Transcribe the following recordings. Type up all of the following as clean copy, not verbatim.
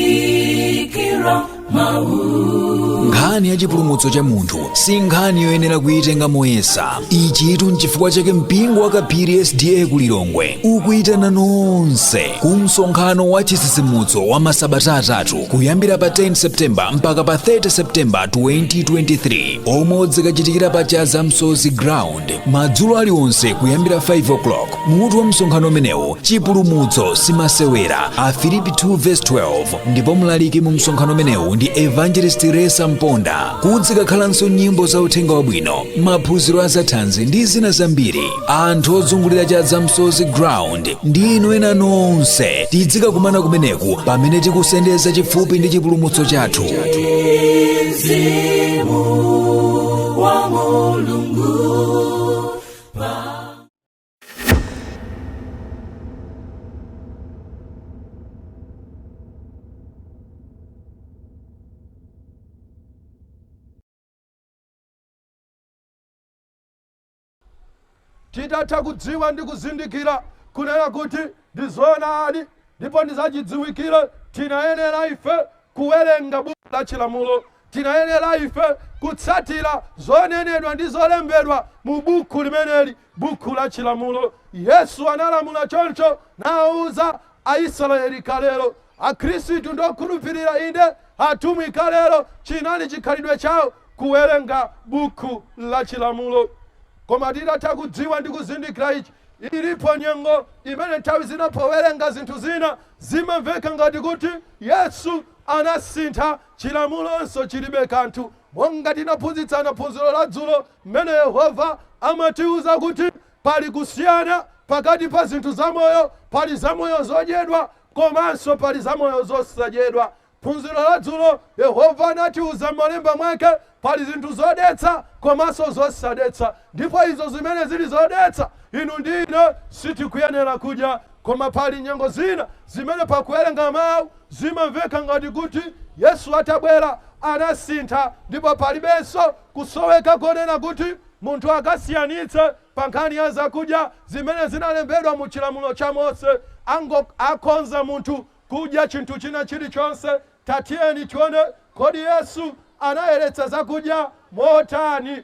Lalikira mau. Nkhani ya chipulumutso cha munthu si nkhani yoyenera kuyitenga moyesa. Ichitu nchifukwa chake mpingo wa Kaphiri SDA ku Lilongwe ukuyitana nonse ku msonkhano wa chitsitsimutso wa masabata atatu kuyambira pa 10 September mpaka pa 30 September 2023, omwe udzikachitikira pa Chaza Msozi Ground madzulo aliwonse kuyambira 5 o'clock. Mutu wa msonkhano umenewu, chipulumutso simasewera, a Filipi 2 verse 12, ndipo mlaliki mu msonkhano umenewu ndi Evangelist Resa Mponda. Kudzikakhalanso nyimbo za uthenga wabwino, maphunziro a zathanzi ndi zina zambiri. Anthu ozungulira Chaza Msozi Ground ndi inu ena nonse, tidzikakumana kumeneku pamene tikusendeza chifupi ndi chipulumutso chathu. Mzimu wa Mulungu. Titatha kudziwa ndi kuzindikira kunena kuti ndi zoonadi ndipo ndizachidziwikire, tinayenera ife kuwerenga buku la chilamulo, tinayenera ife kutsatira zonenedwa ndi zolembedwa mu buku limeneli, buku la chilamulo. Yesu analamula choncho nawuza Aisraeli kalelo. Akhristu ndi okhulupirira, inde atumwi kalelo, chinali chikhalidwe chawo kuwerenga buku la chilamulo. Koma titatha kudziwa ndi kuzindikira ichi, ilipo nyengo imene nthawi zina powerenga zinthu zina zimamveka ngati kuti Yesu anasintha, chilamulonso chilibe kanthu. Monga tinaphunzitsana phunziro la dzulo, mmene Yehova amatiuza kuti pali kusiyana pakati pa zinthu zamoyo, pali zamoyo zodyedwa komanso pali zamoyo zosadyedwa. Phunziro la dzulo, Yehova anatiuza m'malemba mwake pali zinthu zodetsa komanso zosadetsa, ndipo izo zimene zili zodetsa inu ndi ine sitikuyenera kudya. Koma pali nyengo zina zimene pakuwerenga mawu zimamveka ngati kuti Yesu atabwera anasintha, ndipo palibenso kusoweka konena kuti munthu akasiyanitse pa nkhani ya zakudya zimene zinalembedwa mu chilamulo cha Mose. Ango akonza munthu kudya chinthu china chilichonse. Tatiyeni tione, kodi Yesu anayeretsa zakudya motani?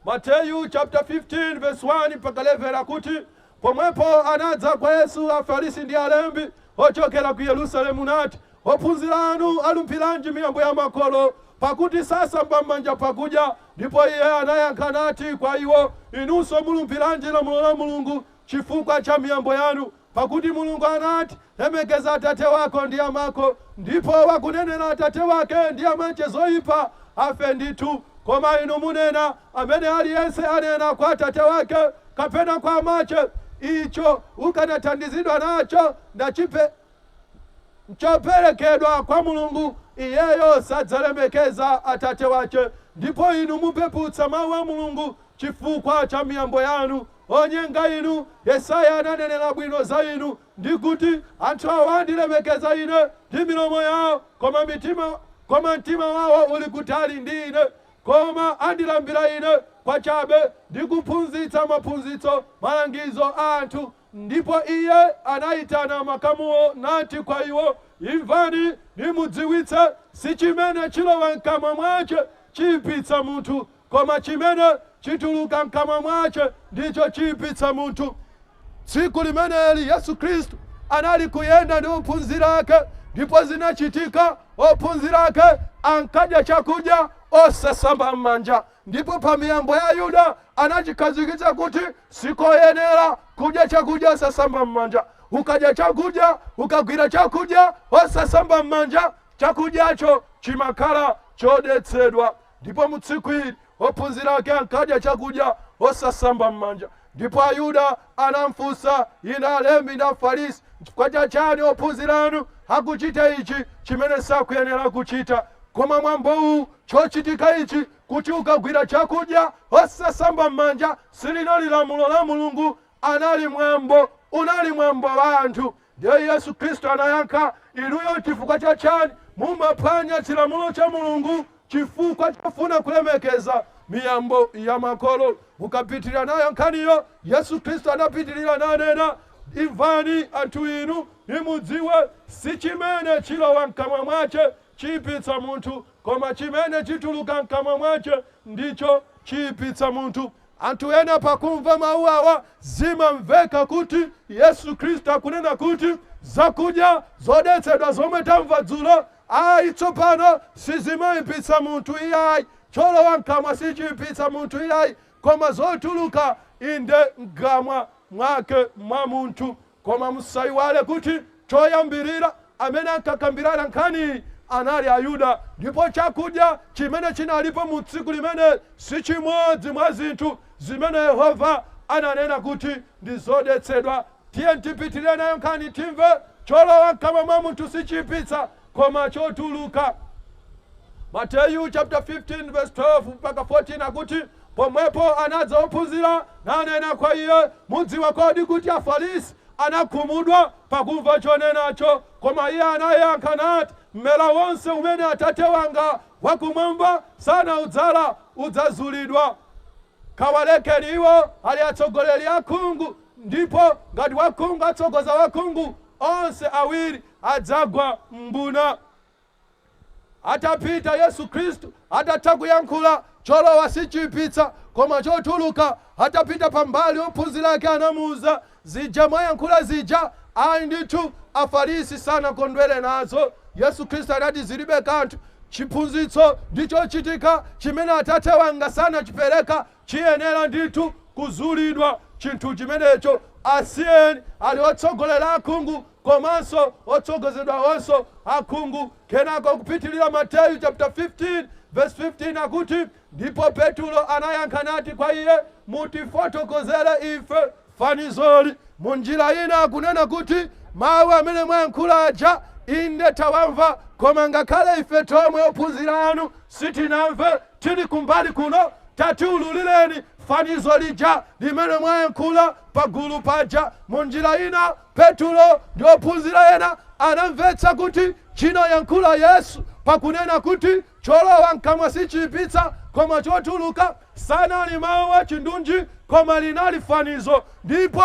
Mateyu chapter 15 verse 1 mpaka 11 akuti, pomwepo anadza kwa Yesu Afarisi ndi alembi ochokera ku Yerusalemu, nati, ophunzira anu alumphiranji miyambo ya makolo, pakuti sasamba m'manja pakudya? Ndipo iye anayankha nati kwa iwo, inunso mulumphiranji lamulo la Mulungu chifukwa cha miyambo yanu? Pakuti Mulungu anati, lemekeza atate wako ndi amako, ndipo wakunenera atate wake ndi amache zoyipa afe ndithu. Koma inu munena, amene aliyense anena kwa atate wake kapena kwa amache, icho ukanathandizidwa nacho ndachipe nchoperekedwa kwa Mulungu, iyeyo sadzalemekeza atate wache. Ndipo inu mupeputsa mawu a Mulungu chifukwa cha miyambo yanu. Onyenga inu, Yesaya ananenera bwino za inu ndi kuti, anthu awa andilemekeza ine ndi milomo yawo, koma mtima wawo uli kutali ndi ine. Koma andilambira ine kwachabe ndi kuphunzitsa maphunzitso malangizo a anthu. Ndipo iye anayitana makamuwo nati kwa iwo, imvani nimudziwitse, si chimene chilowa mkamwa mwache chiyipitsa munthu, koma chimene chituluka mkamwa mwache ndicho chiyipitsa munthu. Tsiku limeneli Yesu Khristu anali kuyenda ndi ophunzira ake, ndipo zinachitika ophunzira ake ankadya chakudya osasamba m'manja. Ndipo pa miyambo ya Yuda anachikhazikitsa kuti sikoyenera kudya chakudya osasamba m'manja. Ukadya chakudya, ukagwira chakudya osasamba m'manja, chakudyacho chimakhala chodetsedwa. Ndipo mu tsiku ili ophunzira ake ankadya chakudya osasamba m'manja. Ndipo Ayuda anamfunsa, ine alembi ndi Afarisi, chifukwa chachani ophunzira anu akuchita ichi chimene sakuyenera kuchita? Koma mwambo uwu, chochitika ichi, kuti ukagwira chakudya osasamba m'manja, silinali lamulo la Mulungu, anali mwambo, unali mwambo wa anthu. Ndiye Yesu Khristu anayankha, inuyo chifukwa chachani mumaphwanya chilamulo cha Mulungu chifukwa chofuna kulemekeza miyambo ya makolo? Mukapitirira nayo nkhaniyo, Yesu Khristu anapitirira nanena, Imvani anthu inu, nimudziwe, si chimene chilowa mkamwa mwache chiyipitsa munthu, koma chimene chituluka mkamwa mwache ndicho chiyipitsa munthu. Anthu ena pakumva mawu awa zimamveka kuti Yesu Khristu akunena kuti zakudya zodetsedwa zomwe tamva dzulo, ayi, tsopano sizimayipitsa munthu iyayi. Cholowa mkamwa sichiyipitsa munthu iyayi, koma zotuluka inde mkamwa mwake mwa munthu. Koma musayiwale kuti choyambirira amene ankakambirana nkhaniyi anali Ayuda, ndipo chakudya chimene chinalipo mu tsiku limene si chimodzi mwa zinthu zimene Yehova ananena kuti ndi zodetsedwa. Tiye tipitirire nayo nkhani, timve. Cholowa mkamwa mwa munthu sichiyipitsa, koma chotuluka. Mateyu chapter 15 verse 12 mpaka 14 akuti, "Pomwepo anadza ophunzira nanena kwa iye, 'Mudziwa kodi kuti Afarisi anakhumudwa pakumva chonenacho?' Koma iye anayankha nati, 'Mmera wonse umene Atate wanga wakumwamba sanaudzala udzazulidwa. Kawalekeni iwo, ali atsogoleri akhungu, ndipo ngati wakhungu atsogoza wakhungu, onse awiri adzagwa mbuna.'" Atapita Yesu Khristu, atatha kuyankhula cholowa sichiyipitsa koma chotuluka, atapita pambali, ophunzira ake anamuwuza, "Zija mwayankhula zija, ayi ndithu, Afarisi sanakondwere nazo." Yesu Khristu anati, "Zilibe kanthu. Chiphunzitso ndi chochitika chimene Atate wanga sanachipereka chiyenera ndithu kuzulidwa chinthu chimenecho. Asiyeni, ali otsogolera akhungu komanso otsogozedwa onso akhungu." Kenako kupitilira Mateyu chapter 15 verse 15 akuti, "Ndipo Petulo anayankha nati kwa iye, 'Mutifotokozere ife fanizoli.'" Munjira ina akunena kuti mawu amene mwayankhula aja, inde, tawamva, koma ngakhale ife tomwe ophunzira anu sitinamve, tili kumbali kuno. Tatiululireni fanizo lija limene mwayankhula pagulu paja. Munjira ina, Petulo ndi ophunzira ena anamvetsa kuti chinayankhula Yesu pakunena kuti cholowa mkamwa sichiyipitsa koma chotuluka sanali mawu achindunji, koma linali fanizo, ndipo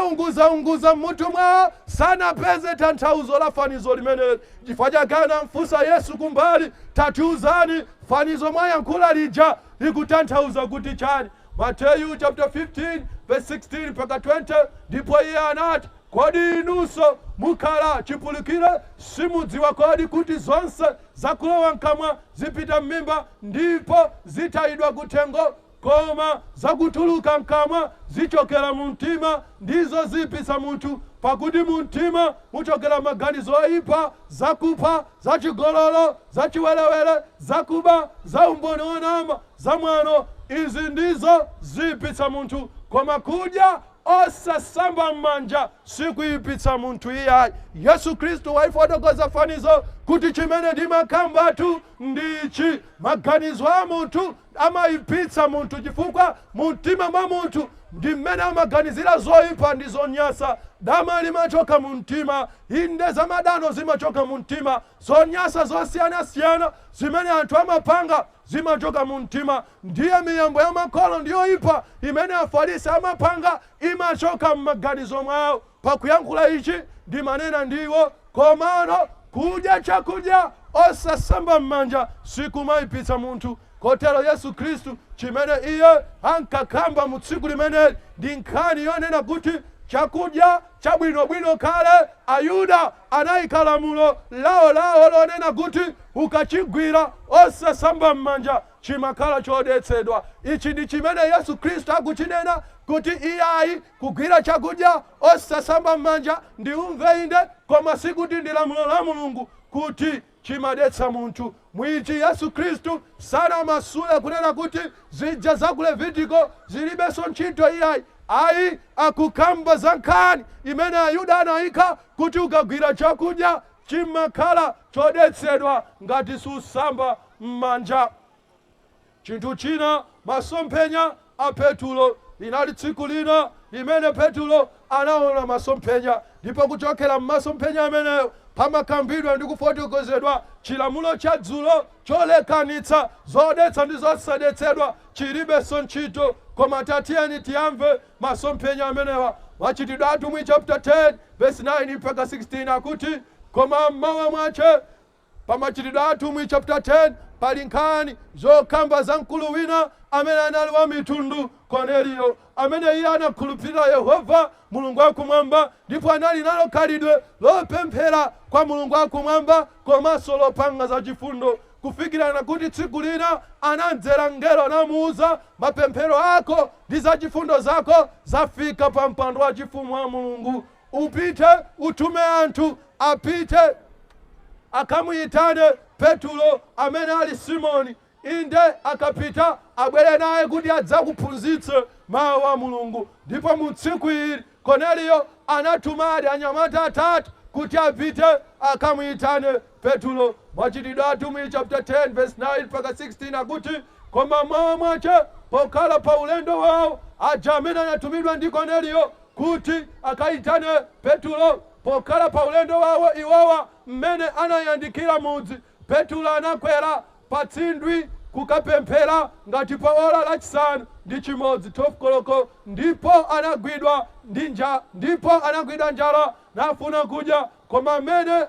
anaunguzaunguza mmutu mwawo, sanapeze tanthauzo la fanizo limeneli. Chifukwa chake anamfunsa Yesu kumbali, "Tatiuzani, fanizo mwayankhula lija likutanthauza kuti chani?" Mateyu chapter 15 verse 16 mpaka 20, "Ndipo iye anati, 'Kodi inunso mukhala chipulikire? Simudziwa kodi kuti zonse zakulowa mkamwa zipita m'mimba ndipo zitayidwa kuthengo? Koma zakutuluka mkamwa zichokera mu mtima, ndizo ziyipitsa munthu. Pakuti mu mtima muchokera maganizo oyipa, zakupha, zachigololo, zachiwerewere, zakuba, za umboni wonama, zamwano. Izi ndizo ziyipitsa munthu, koma kudya osasamba m'manja sikuyipitsa munthu iyayi.'" Yesu Khristu waifotokoza fanizo kuti chimene ndimakambatu ndichi: maganizo a munthu amayipitsa munthu, chifukwa mumtima mwa munthu ndi mmene amaganizira zoyipa ndi zonyasa. Dama limachoka mu mtima, inde, zamadano zimachoka mu mtima, zonyasa zosiyanasiyana zimene anthu amapanga zimachoka mu mtima. Ndiye miyambo ya makolo ndiyoyipa imene Afarisi amapanga imachoka m'maganizo mwawo. "Pakuyankhula ichi ndimanena ndiwo, komano kudya chakudya osasamba m'manja sikumayipitsa munthu." Kotero Yesu Khristu chimene iye ankakamba mu tsiku limeneli ndi nkhani yonena kuti chakudya chabwinobwino kale Ayuda anayika lamulo lawolawo lonena kuti ukachigwira osasamba m'manja chimakhala chodetsedwa. Ichi ndi chimene Yesu Khristu akuchinena kuti iyayi, kugwira chakudya osasamba m'manja ndi umve, inde, koma sikuti ndi lamulo la Mulungu kuti chimadetsa munthu. Mwichi Yesu Khristu sanamasule kunena kuti zija za ku Levitiko zilibenso ntchito iyayi, ayi. Akukamba za nkhani imene Ayuda anayika kuti ukagwira chakudya chimakhala chodetsedwa ngati susamba m'manja. Chinthu china, masomphenya a Petulo. Linali tsiku lina limene Petulo anaona masomphenya, ndipo kuchokera m'masomphenya ameneyo pamakambidwa ndi kufotokozedwa chilamulo cha dzulo cholekanitsa zodetsa ndi zosadetsedwa chilibenso ntchito. Koma tatiyeni tiyamve masomphenya amenewa. Machitidwe Atumwi chapter 10 verse 9 mpaka 16 akuti, koma mmawa mwache. Pa Machitidwe Atumwi chapter 10 pali nkhani zokamba za mkulu wina amene anali wa mitundu, Korneliyo, amene iye anakhulupirira Yehova Mulungu wakumwamba, ndipo anali nalo khalidwe lopemphera kwa Mulungu wakumwamba komanso lopanga zachifundo, kufikirana kuti tsiku lina anamdzera mngelo namuwuza, "Mapemphero ako ndi zachifundo zako zafika pa mpando wa chifumu wa Mulungu. Upite utume anthu apite akamuyitane Petulo amene ali Simoni. Inde, akapita abwere naye kuti adzakuphunzitse mawu a Mulungu." Ndipo mu tsiku ili Korneliyo anatumadi anyamata atatu kuti apite akamuyitane Petulo. Machitidwe Atumwi chapter 10 verse 9 mpaka 16 akuti, koma mmawa mwache, pokhala pa ulendo wawo aja amene anatumidwa ndi Korneliyo kuti akayitane Petulo, pokhala pa ulendo wawo iwowa, mmene anayandikira mudzi, Petulo anakwera pa tsindwi kukapemphera ngati pa ora lachisanu ndi chimodzi, 12 koloko, ndipo anagwidwa njala nafuna kudya. Koma mmene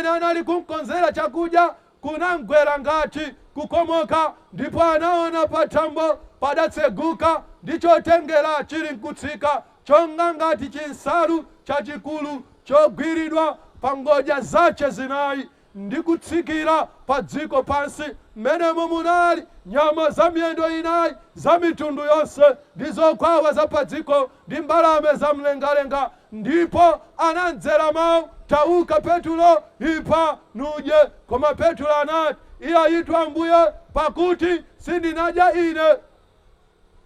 anali kumkonzera chakudya, kunamgwera ngati kukomoka, ndipo anaona pathambo padatseguka ndi chotengera chili nkutsika chonga ngati chinsalu chachikulu chogwiridwa pa ngodya zace zinayi ndi kutsikira pa dziko pansi, mmenemo munali nyama za miyendo inayi za mitundu yonse ndi zokwawa za pa dziko ndi mbalame za mlengalenga. Ndipo anamdzera mawu, "Tauka Petulo, ipha nudye." Koma Petulo anati, "Iyayitu Ambuye, pakuti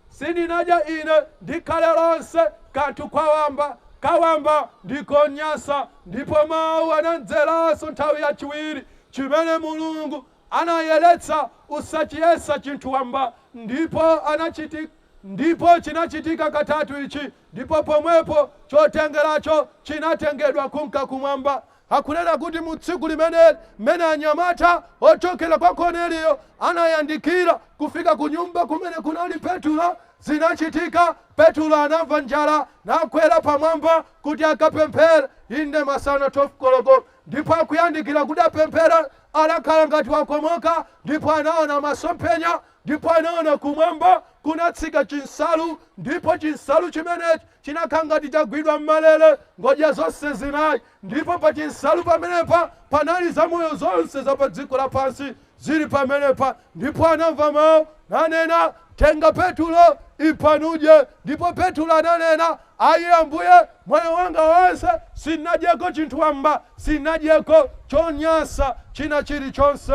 sindinadya ine ndikhale lonse kanthu kwawamba kawamba ndikonyasa." Ndipo mawu anamdzeranso nthawi yachiwiri, "Chimene Mulungu anayeretsa usachiyesa chinthu wamba." Ndipo chinachitika katatu ichi, ndipo pomwepo chotengeracho chinatengedwa kunka kumwamba. Akunena kuti mu tsiku limeneli, mmene anyamata ochokera kwa Korneliyo anayandikira kufika ku nyumba kumene kunali Petulo, zinachitika, Petulo anamva njala nakwera pamwamba kuti akapemphere, inde, masana 12 koloko. Ndipo akuyandikira kuti apemphere, anakhala ngati wakomoka, ndipo anaona masomphenya, ndipo anaona kumwamba kunatsika chinsalu, ndipo chinsalu chimenechi chinakhala ngati chagwidwa m'malere ngodya zonse zinayi, ndipo pa chinsalu pamenepa panali zamoyo zonse za pa dziko lapansi zili pamenepa. Ndipo anamva mawu nanena, "Tenga Petulo, ipha nudye." Ndipo Petulo ananena, "Ayi Ambuye, moyo wanga wonse sinadyeko chinthu wamba, sinadyeko chonyansa china chilichonse."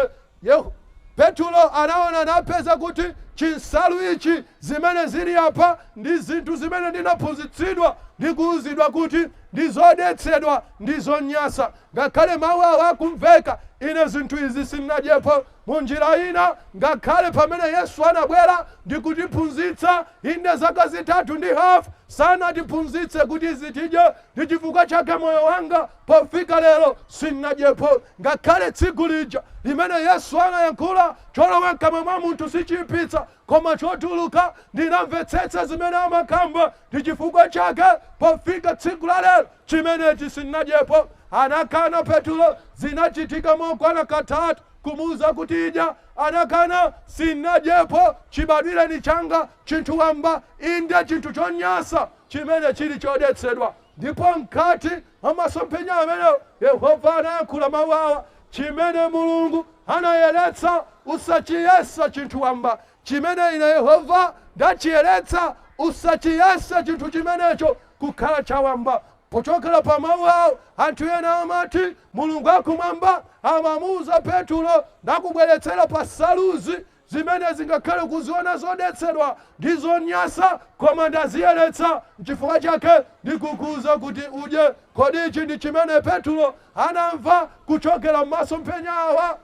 Petulo anaona napeza kuti chinsalu ichi, zimene zili apa, ndi zinthu zimene ndinaphunzitsidwa ndi kuwuzidwa kuti ndi zodetsedwa ndi zonyansa. Ngakhale mawu awo akumveka, ine zinthu izi sindinadyepo. Mu njira ina, ngakhale pamene Yesu anabwera ndi kutiphunzitsa, inde, zaka 3.5, sanatiphunzitse kuti izi tidye. Ndi chifukwa chake moyo wanga pofika lero sindinadyepo. Ngakhale tsiku lija limene Yesu anayankhula, "Cholowa mkamwa mwa munthu sichiyipitsa, koma chotuluka," ndinamvetsetsa zimene amakamba. Ndi chifukwa chake pofika tsiku la lero chimenechi sindinadyepo. Anakana Petulo. Zinachitika mokwana katatu kumuuza kuti idya, anakana, "Sindinadyepo chibadwireni changa chinthu wamba, inde, chinthu chonyansa chimene chili chodetsedwa." Ndipo mkati mwa masomphenya amenewo Yehova anayankhula mawu awa, "Chimene Mulungu anayeretsa usachiyesa chinthu wamba. Chimene ine Yehova ndachiyeretsa usachiyesa chinthu chimenecho kukhala chawamba." Pochokera pa mawu awo, anthu ena amati Mulungu akumwamba amamuuza Petulo, "Ndakubweretsera pa saluzi zimene zingakhale kuziona zodetsedwa ndi zonyasa, koma ndaziyeretsa, nchifukwa chake ndikukuuza kuti udye." Kodi ichi ndi chimene Petulo anamva kuchokera m'masomphenya awa?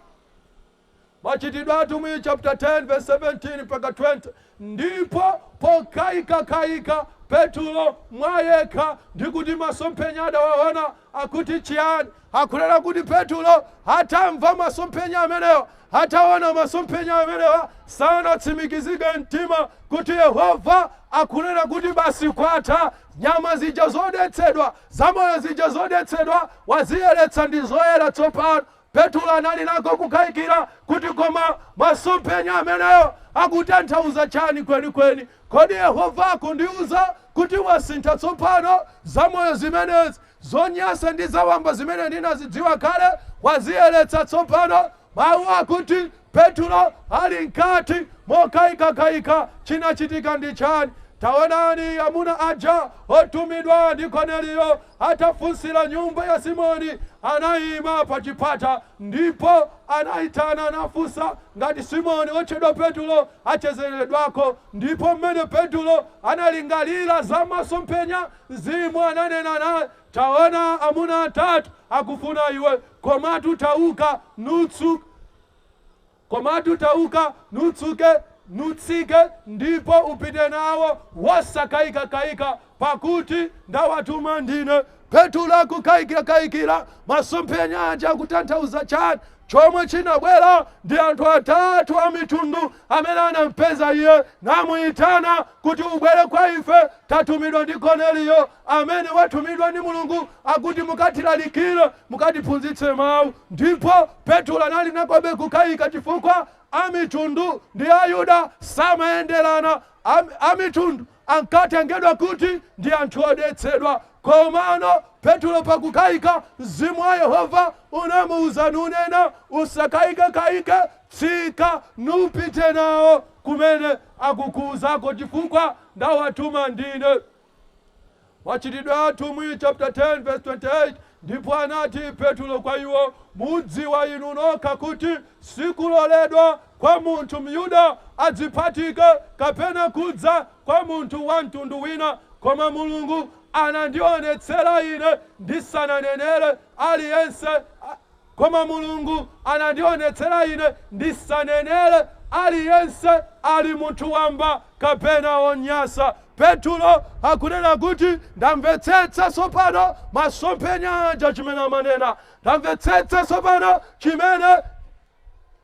Machitidwe Atumwi chapter 10 verse 17 mpaka 20, ndipo Pokayikakayika Petulo mwayekha ndikuti masomphenya adawaona akuti chiyani. Akunena kuti Petulo atamva masomphenya amenewa, ataona masomphenya amenewa, sanatsimikizike mtima kuti Yehova akunena kuti basi kwatha, nyama zija zodetsedwa, zamoyo zija zodetsedwa waziyeretsa, ndi zoyera tsopano. Petulo anali nako kukayikira kuti koma masomphenya ameneyo akutanthauza chani kwenikweni? Kodi Yehova akundiuza kuti wasintha tsopano, zamoyo zimenezi zonyasa ndi zawamba zimene ndinazidziwa kale waziyeretsa tsopano? Mawu akuti Petulo ali mkati mokayikakayika, chinachitika ndi chani? Taonani, amuna aja otumidwa ndi Korneliyo atafunsira nyumba ya Simoni anayima pa chipata, ndipo anayitana nafunsa ngati Simoni otchedwa Petulo achezeredwako. Ndipo mmene Petulo analingalira za masomphenya, Mzimu ananena naye, taona amuna atatu akufuna iwe, komatu tauka nutsuke nutsike, ndipo upite nawo wosakayikakayika, pakuti ndawatuma ndine. Petulo akukayikakayikira masomphenya aja akutanthauza chani. Chomwe chinabwera ndi anthu atatu a mitundu amene anampeza iye namuyitana kuti ubwere kwa ife, tatumidwa ndi Korneliyo amene watumidwa ndi Mulungu, akuti mukatilalikire, mukatiphunzitse mawu. Ndipo Petulo anali nakobe kukayika chifukwa amitundu ndi Ayuda samayenderana. Amitundu ankatengedwa kuti ndi anthu odetsedwa. Komano Petulo pakukayika, Mzimu wa Yehova unamuwuza nunena, usakayikekayike, tsika nupite nawo kumene akukuwuzako, chifukwa ndawatuma ndine. Machitidwe a Atumwi chapter 10 verse 28. Ndipo anati Petulo kwa iwo, mudziwa inu nokha kuti sikuloledwa kwa munthu Myuda adziphatike kapena kudza kwa munthu wa mtundu wina, koma Mulungu anandionetsera ine ndisananenere aliyense, koma Mulungu anandionetsera ine ndisanenere aliyense ali munthu wamba kapena wonyasa. Petulo akunena kuti ndamvetsetsa tsopano masomphenya aja chimene amanena, ndamvetsetsa tsopano chimene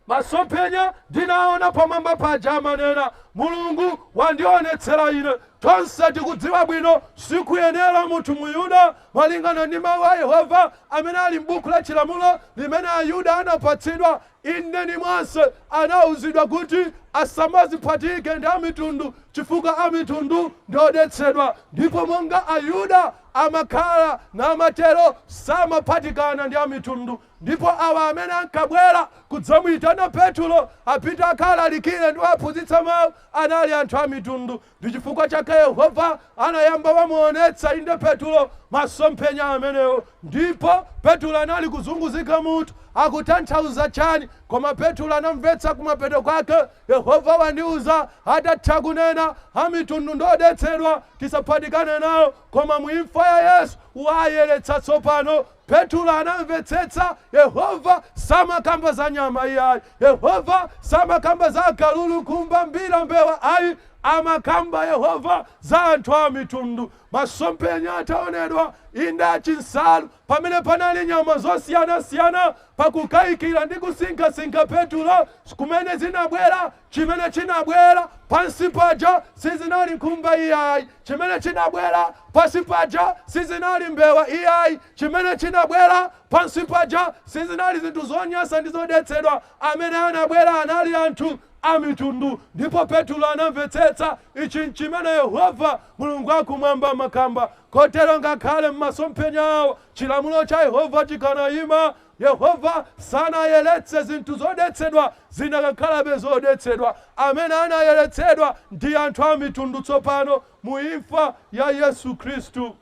masomphenya ndinaona pamwamba paja amanena. Mulungu wandionetsera ine. Tonse tikudziwa bwino sikuyenera munthu Muyuda, malingana ndi mawu a Yehova amene ali m'buku la chilamulo limene Ayuda anapatsidwa, inde ni Mose anawuzidwa kuti asamaziphatike ndi amitundu chifukwa amitundu ndi odetsedwa. Ndipo monga Ayuda amakhala namatero, samaphatikana ndi amitundu. Ndipo awa amene ankabwera kudzamuyitana Petulo apite akalalikire ndi aphunzitsa mawu anali anthu a mitundu. Ndi chifukwa chake Yehova anayamba wamuonetsa inde Petulo masomphenya amenewo. Ndipo Petulo anali kuzunguzika mutu akutanthauza chani, koma Petulo anamvetsa kumapeto kwake, Yehova wandiuza atatha kunena amitundu ndodetsedwa tisaphatikane nawo, koma muimfa ya Yesu wayeretsa tsopano. Petulo anamvetsetsa Yehova samakamba za nyama iyayi, Yehova samakamba za kalulu, kumba, mbira, mbewa ayi, amakamba Yehova za anthu a mitundu. Masomphenya ataonedwa inde achinsalu pamene panali nyama zosiyanasiyana, pakukayikira ndi kusinkhasinkha Petulo kumene zinabwera, chimene chinabwera pansi paja sizinali nkhumba iyayi, chimene chinabwera pansi paja sizinali mbewa iyayi, chimene chinabwera pansi paja sizinali zinthu zonyasa ndi zodetsedwa, amene anabwera anali anthu a mitundu. Ndipo Petulo anamvetsetsa ichi nchimene Yehova Mulungu akumwamba amakamba. Kotero ngakhale m'masomphenya awo chilamulo cha Yehova chikanayima, Yehova sanayeretse zinthu zodetsedwa, zinakakhalabe zodetsedwa. Amene anayeretsedwa ndi anthu a mitundu tsopano mu imfa ya Yesu Khristu.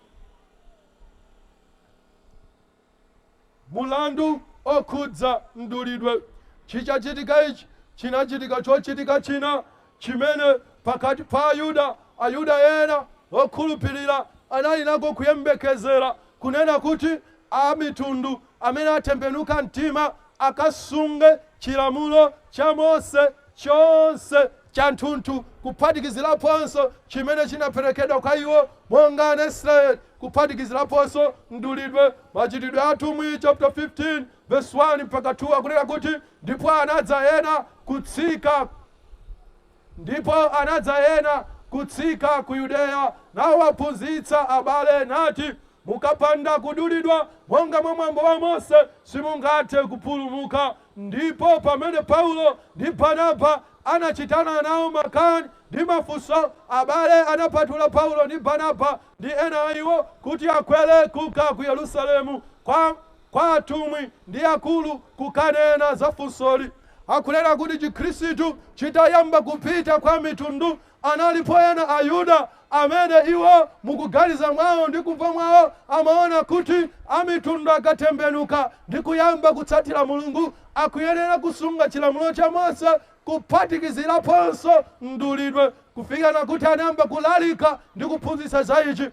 Mulandu okhudza mdulidwe. Chichachitika ichi, chinachitika chochitika china chimene pakati pa Ayuda, Ayuda ena okhulupirira anali nako kuyembekezera kunena kuti a mitundu amene atembenuka mtima akasunge chilamulo cha Mose chonse cha nthunthu. Kuphatikiziraponso chimene chinaperekedwa kwa iwo monga ana Israeli, kuphatikiziraponso mdulidwe. Machitidwe Atumwi chapter 15 verse 1 mpaka 2 akunena kuti, Ndipo anadza ena kutsika ku Yudeya, nawaphunzitsa abale, nati, "Mukapanda kudulidwa monga mwa mwambo wa Mose, simungathe kupulumuka." Ndipo pamene Paulo ndi Barnaba anachitana nawo makani ndi mafunso, abale anapatula Paulo ndi Barnaba ndi ena a iwo kuti akwere kuka ku Yerusalemu kwa atumwi ndi akulu kukanena za funsoli. Akunena kuti Chikhristu chitayamba kupita kwa mitundu, analipo ena Ayuda amene iwo mukuganiza mwawo ndi kumva mwawo amaona kuti amitundu akatembenuka ndi kuyamba kutsatira Mulungu, akuyenera kusunga chilamulo cha Mose, kuphatikiziraponso mdulidwe, kufikana kuti anayamba kulalika ndi kuphunzitsa za ichi.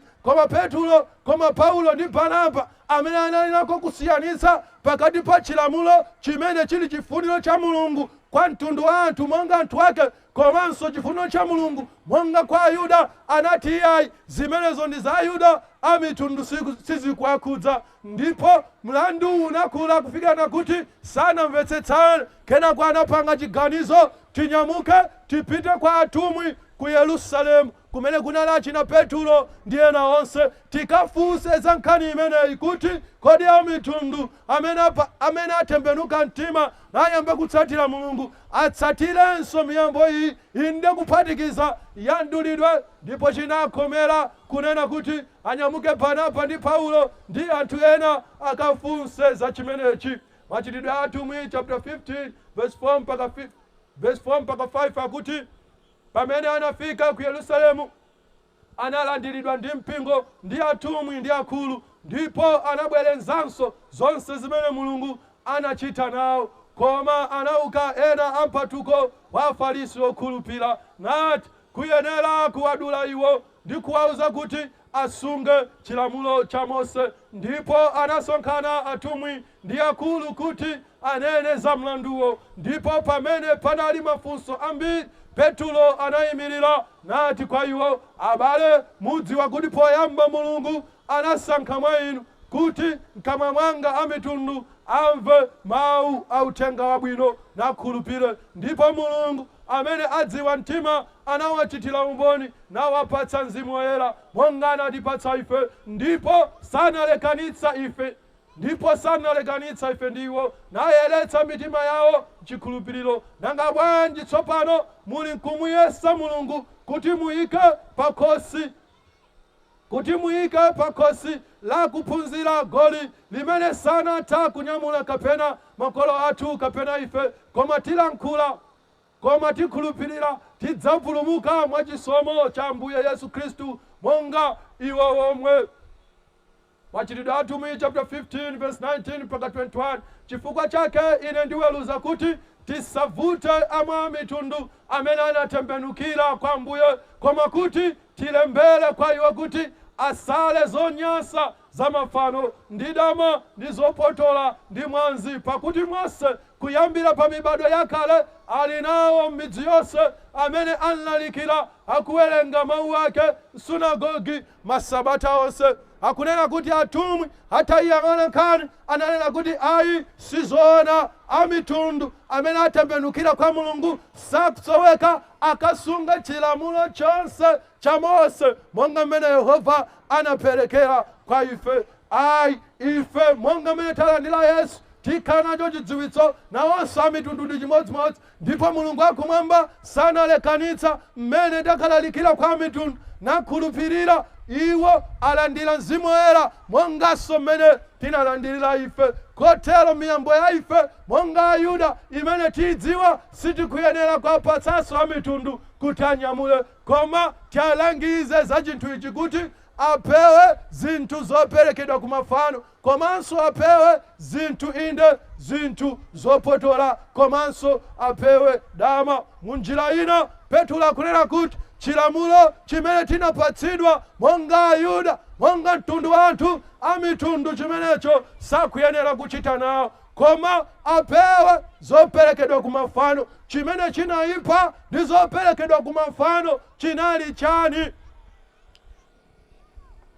Koma Paulo ndi Barnaba, amene anali nako kusiyanitsa pakati pa chilamulo chimene chili chifuniro cha Mulungu kwa mtundu wa anthu monga anthu ake, komanso chifuniro cha Mulungu monga kwa Ayuda, anati, "Iyayi, zimenezo ndi za Ayuda, amitundu sizikuwakhudza." Ndipo mlandu unakula kufikana kuti sanamvetsetsane. Kenako anapanga chiganizo, "Tinyamuke tipite kwa atumwi ku Yerusalemu, kumene kunali achina Petulo ndi ena onse, tikafunse za nkhani imeneyi, kuti kodi amitundu amene atembenuka mtima nayamba kutsatira Mulungu atsatirenso miyambo iyi, inde kuphatikiza ya mdulidwe?" Ndipo chinakomera kunena kuti anyamuke Barnaba ndi Paulo ndi anthu ena akafunse za chimenechi. Machitidwe a Atumwi chapter 15 verse 4 mpaka 5, verse 4 mpaka 5 akuti, "Pamene anafika ku Yerusalemu, analandiridwa ndi mpingo ndi atumwi ndi akulu, ndipo anabwerezanso zonse zimene Mulungu anachita nawo. Koma anauka ena ampatuko wa Afarisi okhulupira, nati kuyenera kuwadula iwo ndi kuwauza kuti asunge chilamulo cha Mose. Ndipo anasonkhana atumwi ndi akulu kuti anene za mlanduwo. Ndipo pamene panali mafunso ambiri, Petulo anayimirira nati kwa iwo, 'Abale, mudziwa kuti poyamba Mulungu anasankha mwa inu kuti mkamwa mwanga amitundu amve mawu a uthenga wabwino nakhulupire. Ndipo Mulungu amene adziwa mtima anawachitira umboni, nawapatsa Mzimu Woyera monga anatipatsa ife. Ndipo sanalekanitsa ife ndiwo, nayeretsa mitima yawo mchikhulupiriro. Nanga bwanji tsopano muli nkumuyesa Mulungu kuti muyike pakhosi la kuphunzira goli limene sanatha kunyamula kapena makolo athu kapena ife, koma tilankhula, koma tikhulupirira tidzapulumuka mwachisomo cha Ambuye Yesu Khristu monga iwo omwe.'" Machitidwe Atumwi chapter 15 verse 19 mpaka 21: "Chifukwa chake ine ndiweruza kuti tisavute amwa mitundu amene anatembenukira kwa Ambuye, koma kuti tilembere kwa iwo kuti asale zonyansa za mafano ndi dama ndi zopotola ndi mwazi. Pakuti Mose kuyambira pa mibado yakale ali nawo m'midzi yonse amene anlalikira akuwerenga mawu ake msunagogi masabata onse." Akunena kuti atumwi atayiyang'ana nkhani, ananena kuti, "Ayi, sizoona, amitundu amene atembenukira kwa Mulungu sakusoweka akasunga chilamulo chonse cha Mose monga mmene Yehova anaperekera kwa ife. Ayi, ife monga mmene talandira Yesu, tikhala nacho chidziwitso, nawonso amitundu ndi chimodzimodzi. Ndipo Mulungu akumwamba sanalekanitsa mmene takalalikira kwa mitundu nakhulupirira, iwo alandira Mzimu Woyera monganso mmene tinalandirira ife. Kotero miyambo ya ife monga Ayuda imene tiyidziwa, sitikuyenera kuwapatsanso amitundu kuti anyamule, koma tialangize za chinthu ichi, kuti apewe zinthu zoperekedwa ku mafano, komanso apewe zinthu, inde zinthu zopotola, komanso apewe dama." Munjira ina, Petulo akunena kuti chilamulo chimene tinapatsidwa monga Ayuda, monga mtundu wa anthu amitundu, chimenecho sakuyenera kuchita nawo. Koma apewe zoperekedwa ku mafano. Chimene chinaipa ndi zoperekedwa ku mafano chinali chani?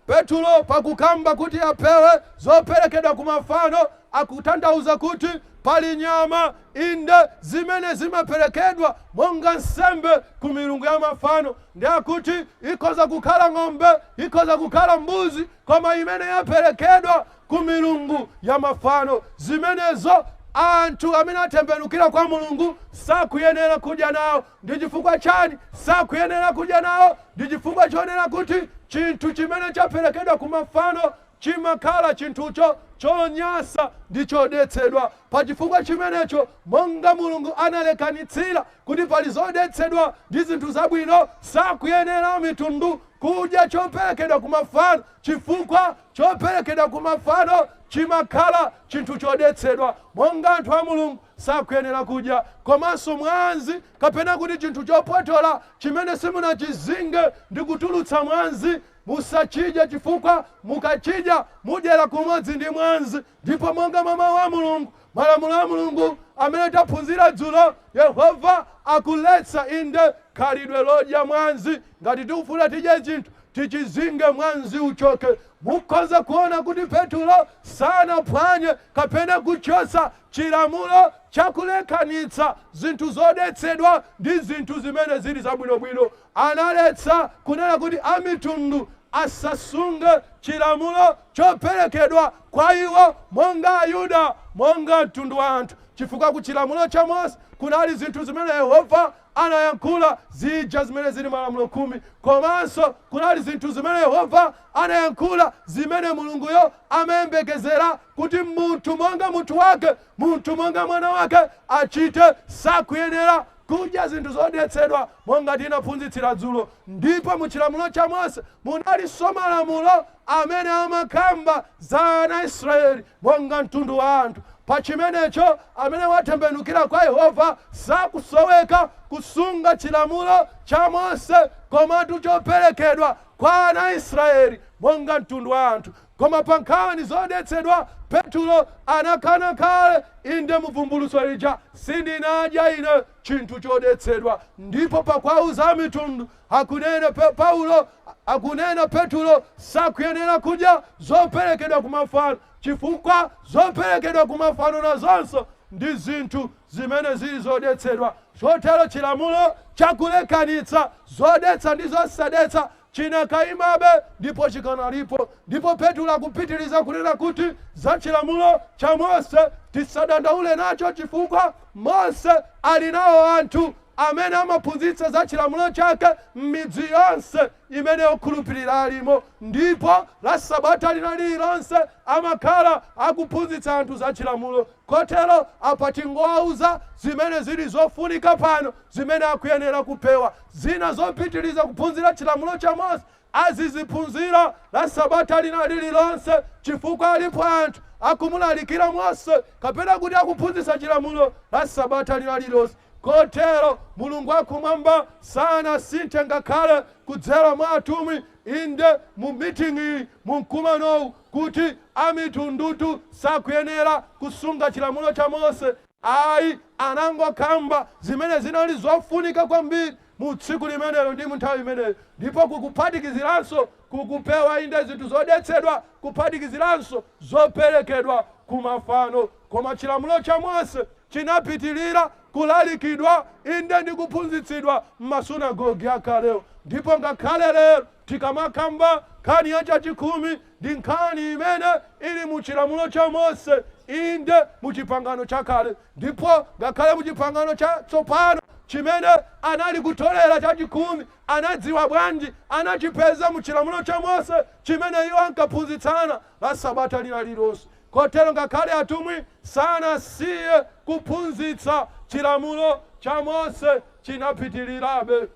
Petulo pakukamba kuti apewe zoperekedwa ku mafano akutanthauza kuti pali nyama, inde, zimene zimaperekedwa monga nsembe ku milungu ya mafano. Ndi akuti ikhoza kukhala ng'ombe, ikhoza kukhala mbuzi, koma imene yaperekedwa ku milungu ya mafano, zimenezo anthu amene atembenukira kwa Mulungu sakuyenera kudya nawo. Ndi chifukwa chani sakuyenera kudya nawo? Ndi chifukwa chonena kuti chinthu chimene chaperekedwa ku mafano chimakhala chinthucho chonyasa ndi chodetsedwa. Pa chifukwa chimenecho, monga Mulungu analekanitsira kuti pali zodetsedwa ndi zinthu zabwino, sakuyenera mitundu kudya choperekedwa ku mafano, chifukwa choperekedwa ku mafano chimakhala chinthu chodetsedwa. Monga anthu a Mulungu sakuyenera kudya komanso mwanzi, kapena kuti chinthu chopotola chimene simunachizinge ndi kutulutsa mwanzi, musachidye, chifukwa mukachidya mudyera kumodzi ndi mwanzi. Ndipo monga mwa mawu a Mulungu, malamulo a Mulungu amene taphunzira dzulo, Yehova akuletsa, inde, khalidwe lodya mwanzi. Ngati tikufuna tidye chinthu, tichizinge, mwanzi uchoke. Mukhoza kuona kuti Petulo sanaphwanye kapena kuchotsa chilamulo chakulekanitsa zinthu zodetsedwa ndi zinthu zimene zili zabwinobwino. Analetsa kunena kuti amitundu asasunge chilamulo choperekedwa kwa iwo monga Ayuda, monga mtundu wa anthu, chifukwa ku chilamulo cha Mose kunali zinthu zimene Yehova anayankhula zija zimene zili malamulo 10, komanso kunali zinthu zimene Yehova anayankhula zimene Mulunguyo amayembekezera kuti munthu monga munthu wake, munthu monga mwana wake achite. Sakuyenera kudya zinthu zodetsedwa, monga tinaphunzitsira dzulo. Ndipo mu chilamulo cha Mose munalinso malamulo amene amakamba za ana Israeli monga mtundu wa anthu. Pa chimenecho, amene watembenukira kwa Yehova sakusoweka kusunga chilamulo cha Mose, komatu choperekedwa kwa ana Israeli monga mtundu wa anthu. Koma pa nkhani zodetsedwa, Petulo anakana kale, inde, muvumbulutso lija, "Sindinadya ine chinthu chodetsedwa." Ndipo pakwauza mitundu akunena Paulo, akunena Petulo, sakuyenera kudya zoperekedwa kumafano, chifukwa zoperekedwa kumafano nazonso ndi zinthu zimene zili zodetsedwa. Chotero chilamulo chakulekanitsa zodetsa ndi zosadetsa chinakayimabe ndipo chikanalipo. Ndipo Petulo akupitiriza kunena kuti za chilamulo cha Mose tisadandaule nacho, chifukwa Mose ali nawo anthu amene amaphunzitsa za chilamulo chake m'midzi yonse imene okhulupirira alimo, ndipo la sabata lina lililonse amakhala akuphunzitsa anthu za chilamulo. Kotero apa tingowauza zimene zili zofunika pano, zimene akuyenera kupewa. Zina zopitiriza kuphunzira chilamulo cha Mose aziziphunzira la sabata lina lililonse, chifukwa alipo anthu akumulalikira Mose, kapena kuti akuphunzitsa chilamulo la sabata lina lililonse. Kotero Mulungu akumwamba sanasinthe ngakhale kudzera mwa atumwi, inde, mu meeting iyi, mu mkumanowu, kuti amitundutu sakuyenera kusunga chilamulo cha Mose. Ayi, anangokamba zimene zinali zofunika kwambiri mu tsiku limenelo ndi mu nthawi imeneyo, ndipo kukuphatikiziranso kukupewa, inde, zinthu zodetsedwa, kuphatikiziranso zoperekedwa kumafano. Koma chilamulo cha Mose chinapitilira kulalikidwa, inde, ndi kuphunzitsidwa m'masunagogi akalewo. Ndipo ngakhale lero tikamakamba nkhani ya chachikhumi, ndi nkhani imene ili mu chilamulo cha Mose, inde, mu chipangano chakale. Ndipo ngakhale mu chipangano chatsopano, chimene anali kutolera chachikhumi anadziwa bwanji? Anachipeza mu chilamulo cha Mose chimene iwo ankaphunzitsana la sabata lina lililonse. Kotero ngakhale atumwi sanasiye kuphunzitsa chilamulo cha Mose, chinapitirirabe.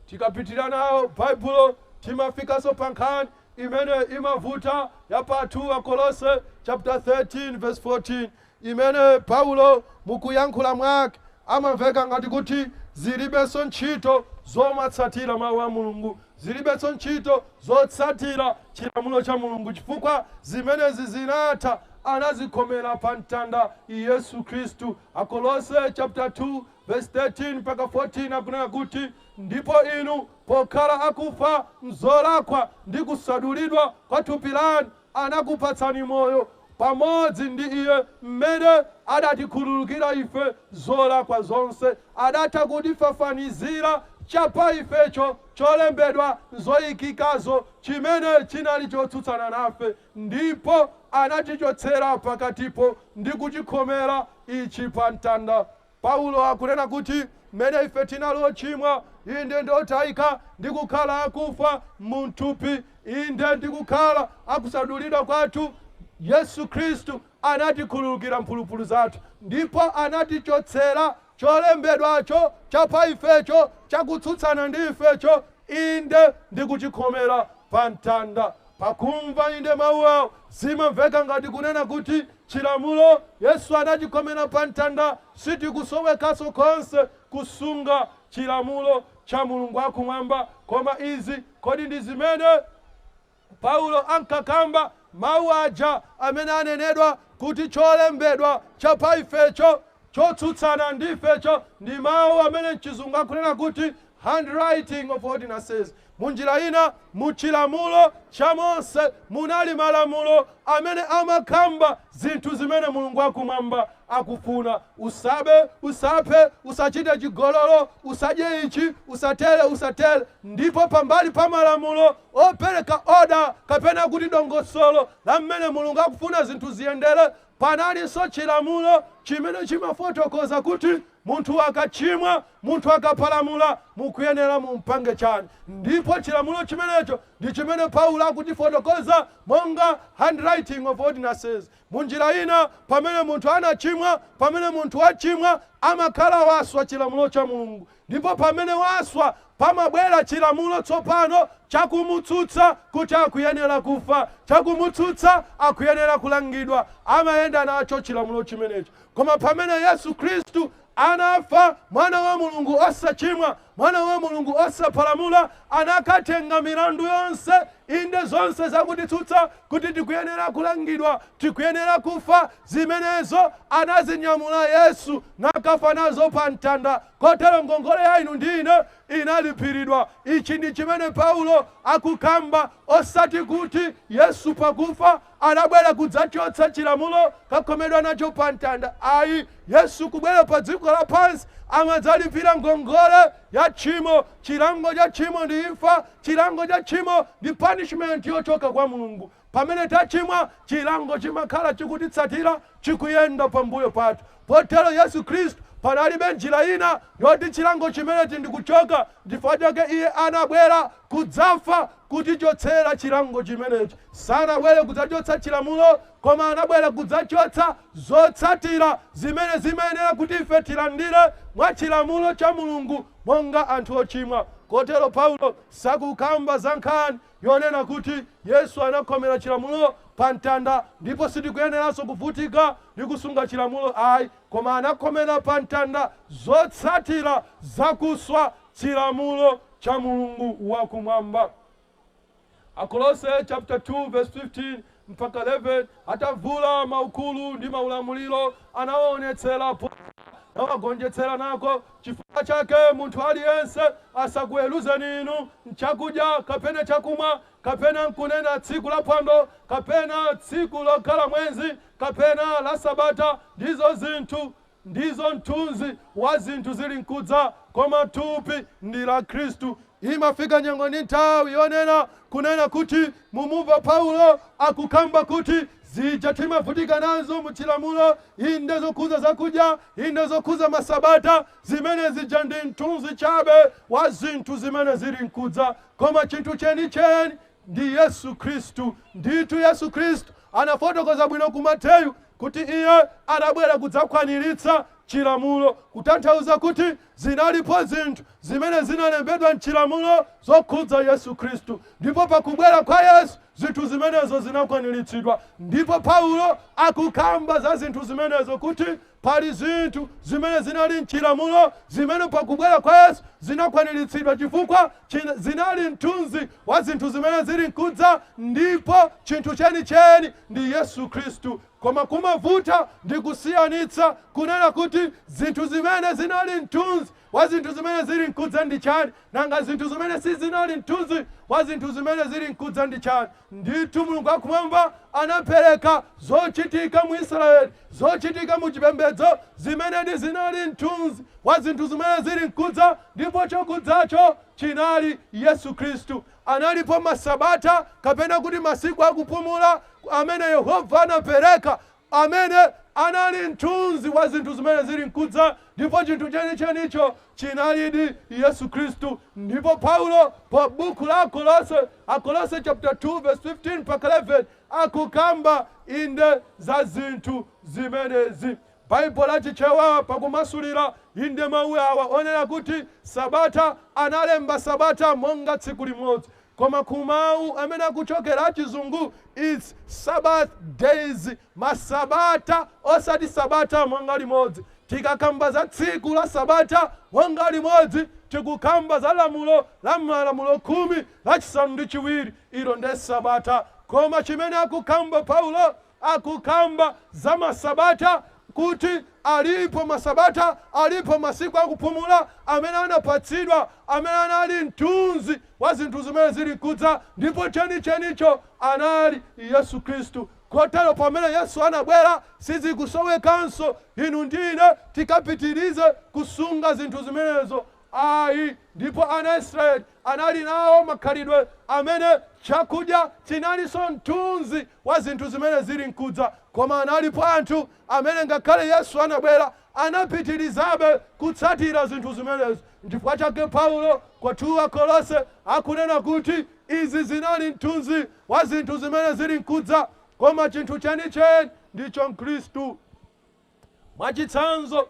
Tikapitirira nawo Baibulo, timafikanso pa nkhani imene imavuta ya pa 2 Akolose chapter 13 verse 14, imene Paulo mukuyankhula mwake amamveka ngati kuti zilibenso ntchito zomatsatira mawu a Mulungu. Zilibenso ntchito zotsatira chilamulo cha Mulungu, chifukwa zimenezi zinatha, anazikhomera pa mtanda Yesu Khristu. Akolose chapter 2 verse 13 mpaka 14 akunena kuti, "Ndipo inu pokhala akufa mzolakwa ndi kusadulidwa kwa thupi lanu, anakupatsani moyo pamodzi ndi iye, mmene adatikhululukira ife zolakwa zonse, adatha kutifafanizira chapa ifecho cholembedwa zoyikikazo, chimene chinali chotsutsana nafe, ndipo anachichotsera pakatipo ndi kuchikhomera ichi pa mtanda." Paulo akunena kuti mmene ife tinali ochimwa, inde ndotayika ndi kukhala akufa munthupi, inde ndi kukhala akusadulidwa kwathu, Yesu Khristu anatikhululukira mphulupulu zathu ndipo anatichotsera cholembedwacho chapa ifecho chakutsutsana ndi ifecho, inde ndi kuchikhomera pa mtanda. Pakumva inde mawu awo, zimamveka ngati kunena kuti chilamulo Yesu anachikhomera pa mtanda, sitikusowekanso konse kusunga chilamulo cha Mulungu akumwamba. Koma izi kodi ndi zimene Paulo ankakamba? Mawu aja amene anenedwa kuti cholembedwa cha pa ifecho chotsutsana ndi ifecho ndi mawu amene mchizungu akunena kuti handwriting of ordinances. Munjira ina, muchilamulo cha Mose munali malamulo amene amakamba zinthu zimene Mulungu akumwamba akufuna: usabe, usaphe, usachite chigololo, usadye ichi, usatere, usatere. Ndipo pambali pa malamulo opereka order kapena kuti dongosolo la mmene Mulungu akufuna zinthu ziyendere, panalinso chilamulo chimene chimafotokoza kuti munthu akachimwa, munthu akapalamula, mukuyenera mumpange chani. Ndipo chilamulo chimenecho ndi chimene Paulo akutifotokoza monga handwriting of ordinances. Munjira ina, pamene munthu anachimwa, pamene munthu wachimwa, amakhala waswa chilamulo cha Mulungu. Ndipo pamene waswa, pamabwera chilamulo tsopano chakumutsutsa kuti akuyenera kufa, chakumutsutsa akuyenera kulangidwa. Amayenda nacho chilamulo chimenecho. Koma pamene Yesu Khristu anafa, mwana wa Mulungu osachimwa, mwana wa Mulungu osapalamula, anakatenga milandu yonse, inde zonse zakutitsutsa kuti tikuyenera kulangidwa, tikuyenera kufa, zimenezo anazinyamula Yesu nakafa nazo pa mtanda. Kotero ngongole ya inu ndi ine inalipiridwa. Ichi ndi chimene Paulo akukamba, osati kuti Yesu pakufa anabwera kudzachotsa chilamulo kakhomedwa nacho pa mtanda, ayi. Yesu kubwera pa dziko lapansi amadzalipira ngongole ya tchimo. Chilango cha tchimo ndi imfa. Chilango cha tchimo ndi punishment yochoka kwa Mulungu. Pamene tachimwa, chilango chimakhala chikutitsatira, chikuyenda pambuyo pathu. Potero Yesu Khristu, panalibe njira ina yoti chilango chimenechi ndikuchoka. Chifukwa chake iye anabwera kudzafa kutichotsera chilango chimenechi. Sanabwere kudzachotsa chilamulo, koma anabwera kudzachotsa zotsatira zimene zimayenera kuti ife tilandire mwa chilamulo cha Mulungu monga anthu ochimwa. Kotero Paulo sakukamba za nkhani yonena kuti Yesu anakhomera chilamulo pa mtanda ndipo sitikuyeneranso kuvutika ndi kusunga chilamulo, ayi. Koma anakhomera pa mtanda zotsatira zakuswa chilamulo cha Mulungu wakumwamba. Akolose chapter 2 verse 15 mpaka 11: "Atavula maukulu ndi maulamuliro, anawaonetsera nawagonjetsera nako. Chifukwa chake munthu aliyense asakuweruzeni inu mchakudya kapena chakumwa, kapena nkunena tsiku la phwando, kapena tsiku lokhala mwezi, kapena la sabata. Ndizo zinthu ndizo mthunzi wa zinthu zili nkudza, koma thupi ndi la Khristu." Imafika nyengo ndi nthawi yonena kunena kuti mumumva Paulo akukamba kuti zija timavutika nazo muchilamulo, inde zokhuza zakudya, inde zokhuza masabata, zimene zija ndi mthunzi chabe wa zinthu zimene zili nkudza, koma chinthu chenicheni ndi Yesu Khristu. Ndithu Yesu Khristu anafotokoza bwino ku Mateyu kuti iye anabwera kudzakwaniritsa chilamulo, kutanthauza kuti zinalipo zinthu zimene zinalembedwa mchilamulo zokhudza Yesu Khristu, ndipo pakubwera kwa Yesu zinthu zimenezo zinakwaniritsidwa. Ndipo Paulo akukamba za zinthu zimenezo kuti Pali zinthu zimene zinali mchilamulo zimene pakubwera kwa Yesu zinakwaniritsidwa, chifukwa zinali mthunzi wa zinthu zimene zili nkudza, ndipo chinthu chenicheni ndi Yesu Khristu. Koma kumavuta ndi kusiyanitsa kunena kuti zinthu zimene zinali mthunzi wa zinthu zimene zili nkudza ndi chani, nanga zinthu zimene sizinali mthunzi wa zinthu zimene zili nkudza ndi chani. Ndithu Mulungu wakumwamba anapereka zochitika mu Israeli, zochitika mu chipembedzo zimenedi zinali mthunzi wa zinthu zimene zili nkudza, ndipo chokudzacho chinali Yesu Khristu. Analipo masabata, kapena kuti masiku akupumula, amene Yehova anapereka, amene anali mthunzi wa zinthu zimene zili nkudza, ndipo chinthu chenichenicho chinalidi Yesu Khristu. Ndipo Paulo pa buku la Akolose, Akolose chapter 2 verse 15 mpaka 11, akukamba inde za zinthu zimenezi. Baibulo lachichewa pakumasulira inde mawu awa onena kuti sabata, analemba sabata monga tsiku limodzi, koma kumawu amene akuchokera achizungu, it's Sabbath days, masabata, osati sabata monga limodzi. Tikakamba za tsiku la sabata monga limodzi, tikukamba za lamulo la malamulo 10 lachisanu ndi chiwiri, ilo nde sabata. Koma chimene akukamba Paulo, akukamba za masabata, kuti alipo masabata, alipo masiku akupumula amene anapatsidwa, amene anali mthunzi wa zinthu zimene zili kudza, ndipo chenichenicho anali Yesu Khristu. Kotero pamene Yesu anabwera, sizikusowekanso inu ndine tikapitirize kusunga zinthu zimenezo, ayi. Ndipo ana Israeli anali nawo makhalidwe amene chakudya chinalinso mthunzi wa zinthu zimene zili nkudza, koma analipo anthu amene ngakhale Yesu anabwera anapitirizabe kutsatira zinthu zimenezo. Nchifukwa chake Paulo kwa 2 Akolose akunena kuti izi zinali mthunzi wa zinthu zimene zili nkudza, koma chinthu chenicheni ndicho Mkhristu. Mwachitsanzo,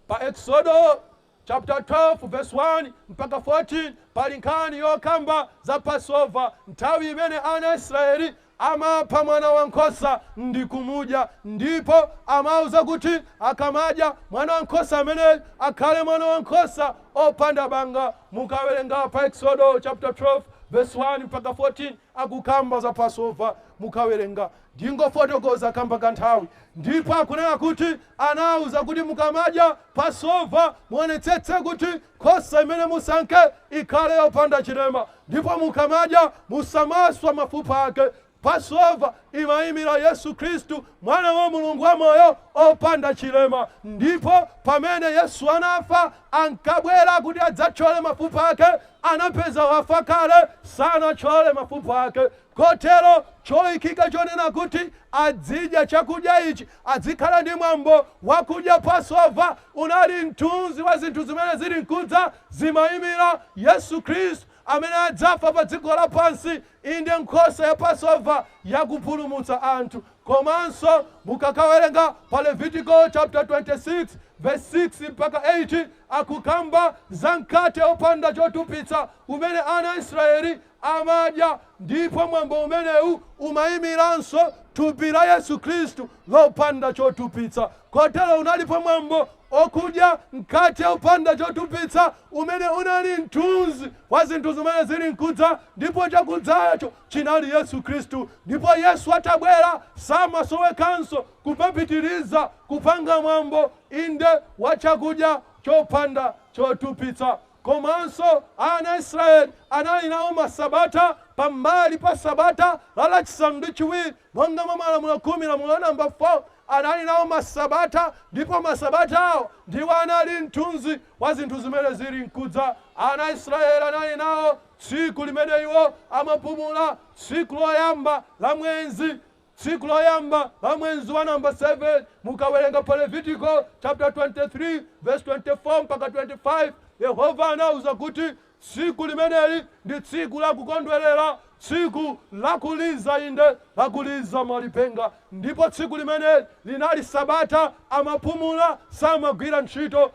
pa Exodo chapter 12 verse 1 mpaka 14 pali nkhani yokamba za Passover, nthawi imene ana Israeli amapha mwana wankhosa ndi kumudya, ndipo amauza kuti akamadya mwana wankhosa ameneyi akhale mwana wankhosa opanda banga. Mukawerenga pa Exodo chapter 12 verse 1 mpaka 14, akukamba za Passover. Mukawerenga, ndingofotokoza kamba kanthawi. Ndipo akunena kuti anauza kuti mukamadya Passover muonetsetse kuti nkhosa imene musankhe ikhale yopanda chilema, ndipo mukamadya musamaswa mafupa ake. Passover imayimira Yesu Khristu, mwana wa Mulungu wamoyo opanda chilema. Ndipo pamene Yesu anafa, ankabwera kuti adzathyole mafupa ake, anapeza wafa kale, sanathyole mafupa ake. Kotero choyikika chonena kuti adzidya chakudya ichi, adzikhala ndi mwambo wakudya Passover, unali mthunzi wa zinthu zimene zili nkudza, zimayimira Yesu Khristu amene adzafa pa dziko lapansi, inde nkhosa ya Passover yakupulumutsa anthu. Komanso mukakawerenga pa Levitico chapter 26 verse 6 mpaka 8, akukamba za mkate opanda chotupitsa umene ana Israeli amadya, ndipo mwambo umenewu umayimiranso thupi la Yesu Khristu lopanda chotupitsa. Kotero unalipo mwambo okudya mkate opanda chotupitsa umene unali mthunzi wa zinthu zimene zili nkudza, ndipo chakudzacho chinali Yesu Khristu. Ndipo Yesu atabwera, samasowekanso kupapitiriza kupanga mwambo inde wa chakudya chopanda chotupitsa. Komanso ana Israeli anali nawo masabata pambali pa sabata la lachisanu ndi chiwiri monga mwa malamulo 10, lamulo namba 4. Anali nawo masabata, ndipo masabata awo ndiwo anali mthunzi wa zinthu zimene zili nkudza. Ana Israeli anali nawo tsiku limene iwo amapumula, tsiku loyamba la mwezi, tsiku loyamba la mwezi wa namba 7. Mukawerenga pa Levitico chapter 23 verse 24 mpaka 25, Yehova anauza kuti tsiku limeneli ndi tsiku lakukondwerera, tsiku lakuliza, inde lakuliza malipenga. Ndipo tsiku limeneli linali sabata, amapumula, samagwira ntchito,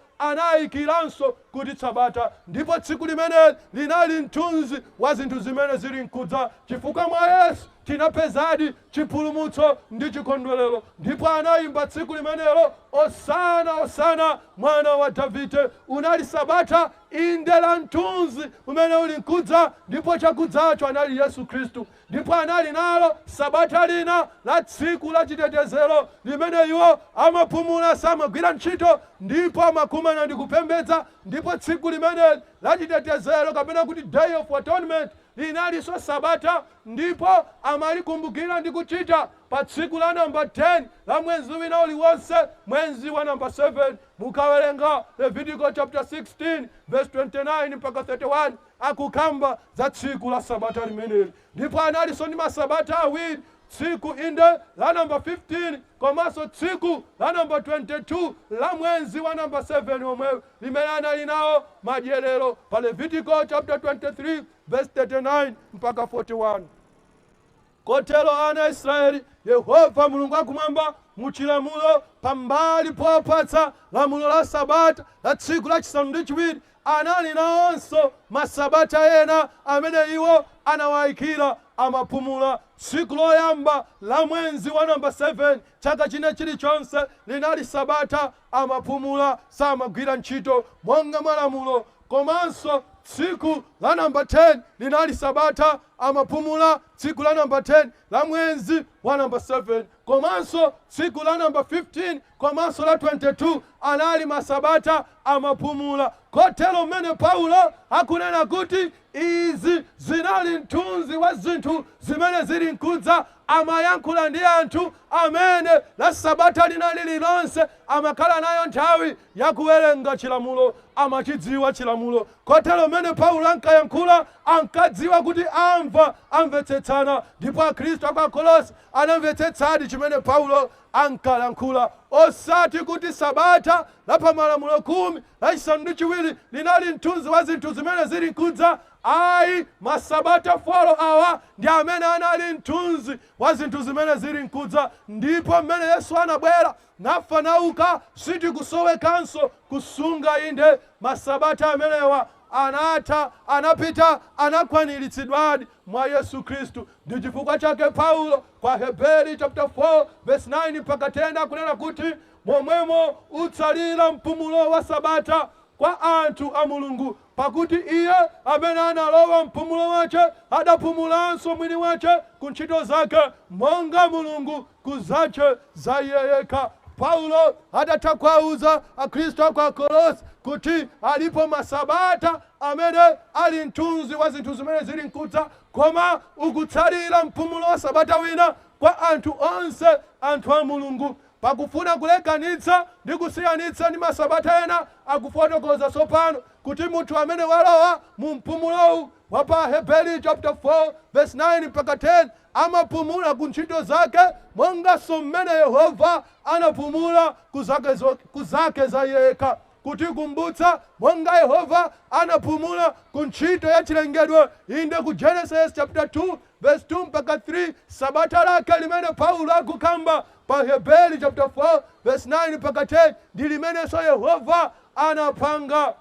anayikiranso kuti sabata. Ndipo tsiku limeneli linali mthunzi wa zinthu zimene zili nkudza, chifukwa mwa Yesu Tinapezadi chipulumutso ndi chikondwerero. Ndipo anayimba tsiku limenelo, "Osana, Osana, mwana wa Davide." Unali sabata inde la mthunzi umene uli nkudza, ndipo chakudzacho anali Yesu Khristu. Ndipo anali nalo sabata lina la tsiku la chitetezero limene iwo amapumula, samagwira ntchito, ndipo amakumana ndi kupembedza. Ndipo tsiku limeneli la chitetezero, kapena kuti Day of Atonement, linalinso sabata, ndipo amalikumbukira ndi kuchita pa tsiku la namba 10 la mwezi wina uliwonse, mwezi wa namba 7. Mukawerenga Levitico chapter 16 verse 29 mpaka 31, akukamba za tsiku la sabata limeneli. Ndipo analinso ndi masabata awiri, tsiku inde la namba 15 komanso tsiku la namba 22 la mwezi wa namba 7 omwewo, limene anali nawo madyerero, pa Levitico chapter 23 verse 39 mpaka 41. Kotero ana a Israeli, Yehova Mulungu akumwamba muchilamulo, pambali powapatsa lamulo la sabata la tsiku lachisanu ndi chiwiri, anali nawonso masabata ena amene iwo anawayikira. Amapumula tsiku loyamba la mwezi wa namba 7 chaka china chilichonse, linali sabata, amapumula, samagwira ntchito monga mwa lamulo. Komanso tsiku la namba 10 linali sabata, amapumula tsiku la namba 10 la mwezi wa namba 7. Komanso tsiku la namba 15 komanso la 22 anali masabata, amapumula. Kotero mmene Paulo akunena kuti izi zinali mthunzi wa zinthu zimene zili nkudza, amayankhula ndi anthu amene la sabata linali lilonse amakhala nayo nthawi yakuwerenga chilamulo, amachidziwa chilamulo. Kotero mmene Paulo ankayankhula, ankadziwa kuti amva, amvetsetsana. Ndipo Akhristu aku Akolosi anamvetsetsadi chimene Paulo ankalankhula, osati kuti sabata la pamalamulo 10 lachisanu ndi chiwiri linali mthunzi wa zinthu zimene zili nkudza, ayi. Masabata 4 awa ndi amene anali mthunzi wa zinthu zimene zili nkudza. Ndipo mmene Yesu anabwera, nafa, nauka, sitikusowekanso kusunga inde masabata amenewa. Anatha, anapita, anakwaniritsidwadi mwa Yesu Khristu. Ndi chifukwa chake Paulo kwa Heberi chapter 4 verse 9 mpaka 10 akunena kuti, "Momwemo utsalira mpumulo wa sabata kwa anthu a Mulungu, pakuti iye amene analowa mpumulo wace adapumulanso mwini wace ku ntchito zake, monga Mulungu ku zace za iye yekha." Paulo adatha kuwauza Akhristu aku Akolosi kuti alipo masabata amene ali mthunzi wa zinthu zimene zili nkudza, koma ukutsalira mpumulo wa sabata wina kwa anthu onse, anthu a Mulungu, pakufuna kulekanitsa ndi kusiyanitsa ndi masabata ena, akufotokoza tsopano kuti munthu amene walowa mu mpumulowu wa pa Heberi chapter 4 verse 9 mpaka 10 amapumula ku ntchito zake, monganso mmene Yehova anapumula ku zake za yekha, kutikumbutsa monga Yehova anapumula ku ntchito ya chilengedwe, inde ku Genesis chapter 2 verse 2 mpaka 3. Sabata lake limene Paulo akukamba pa Heberi chapter 4 verse 9 mpaka 10 ndi limenenso Yehova anapanga.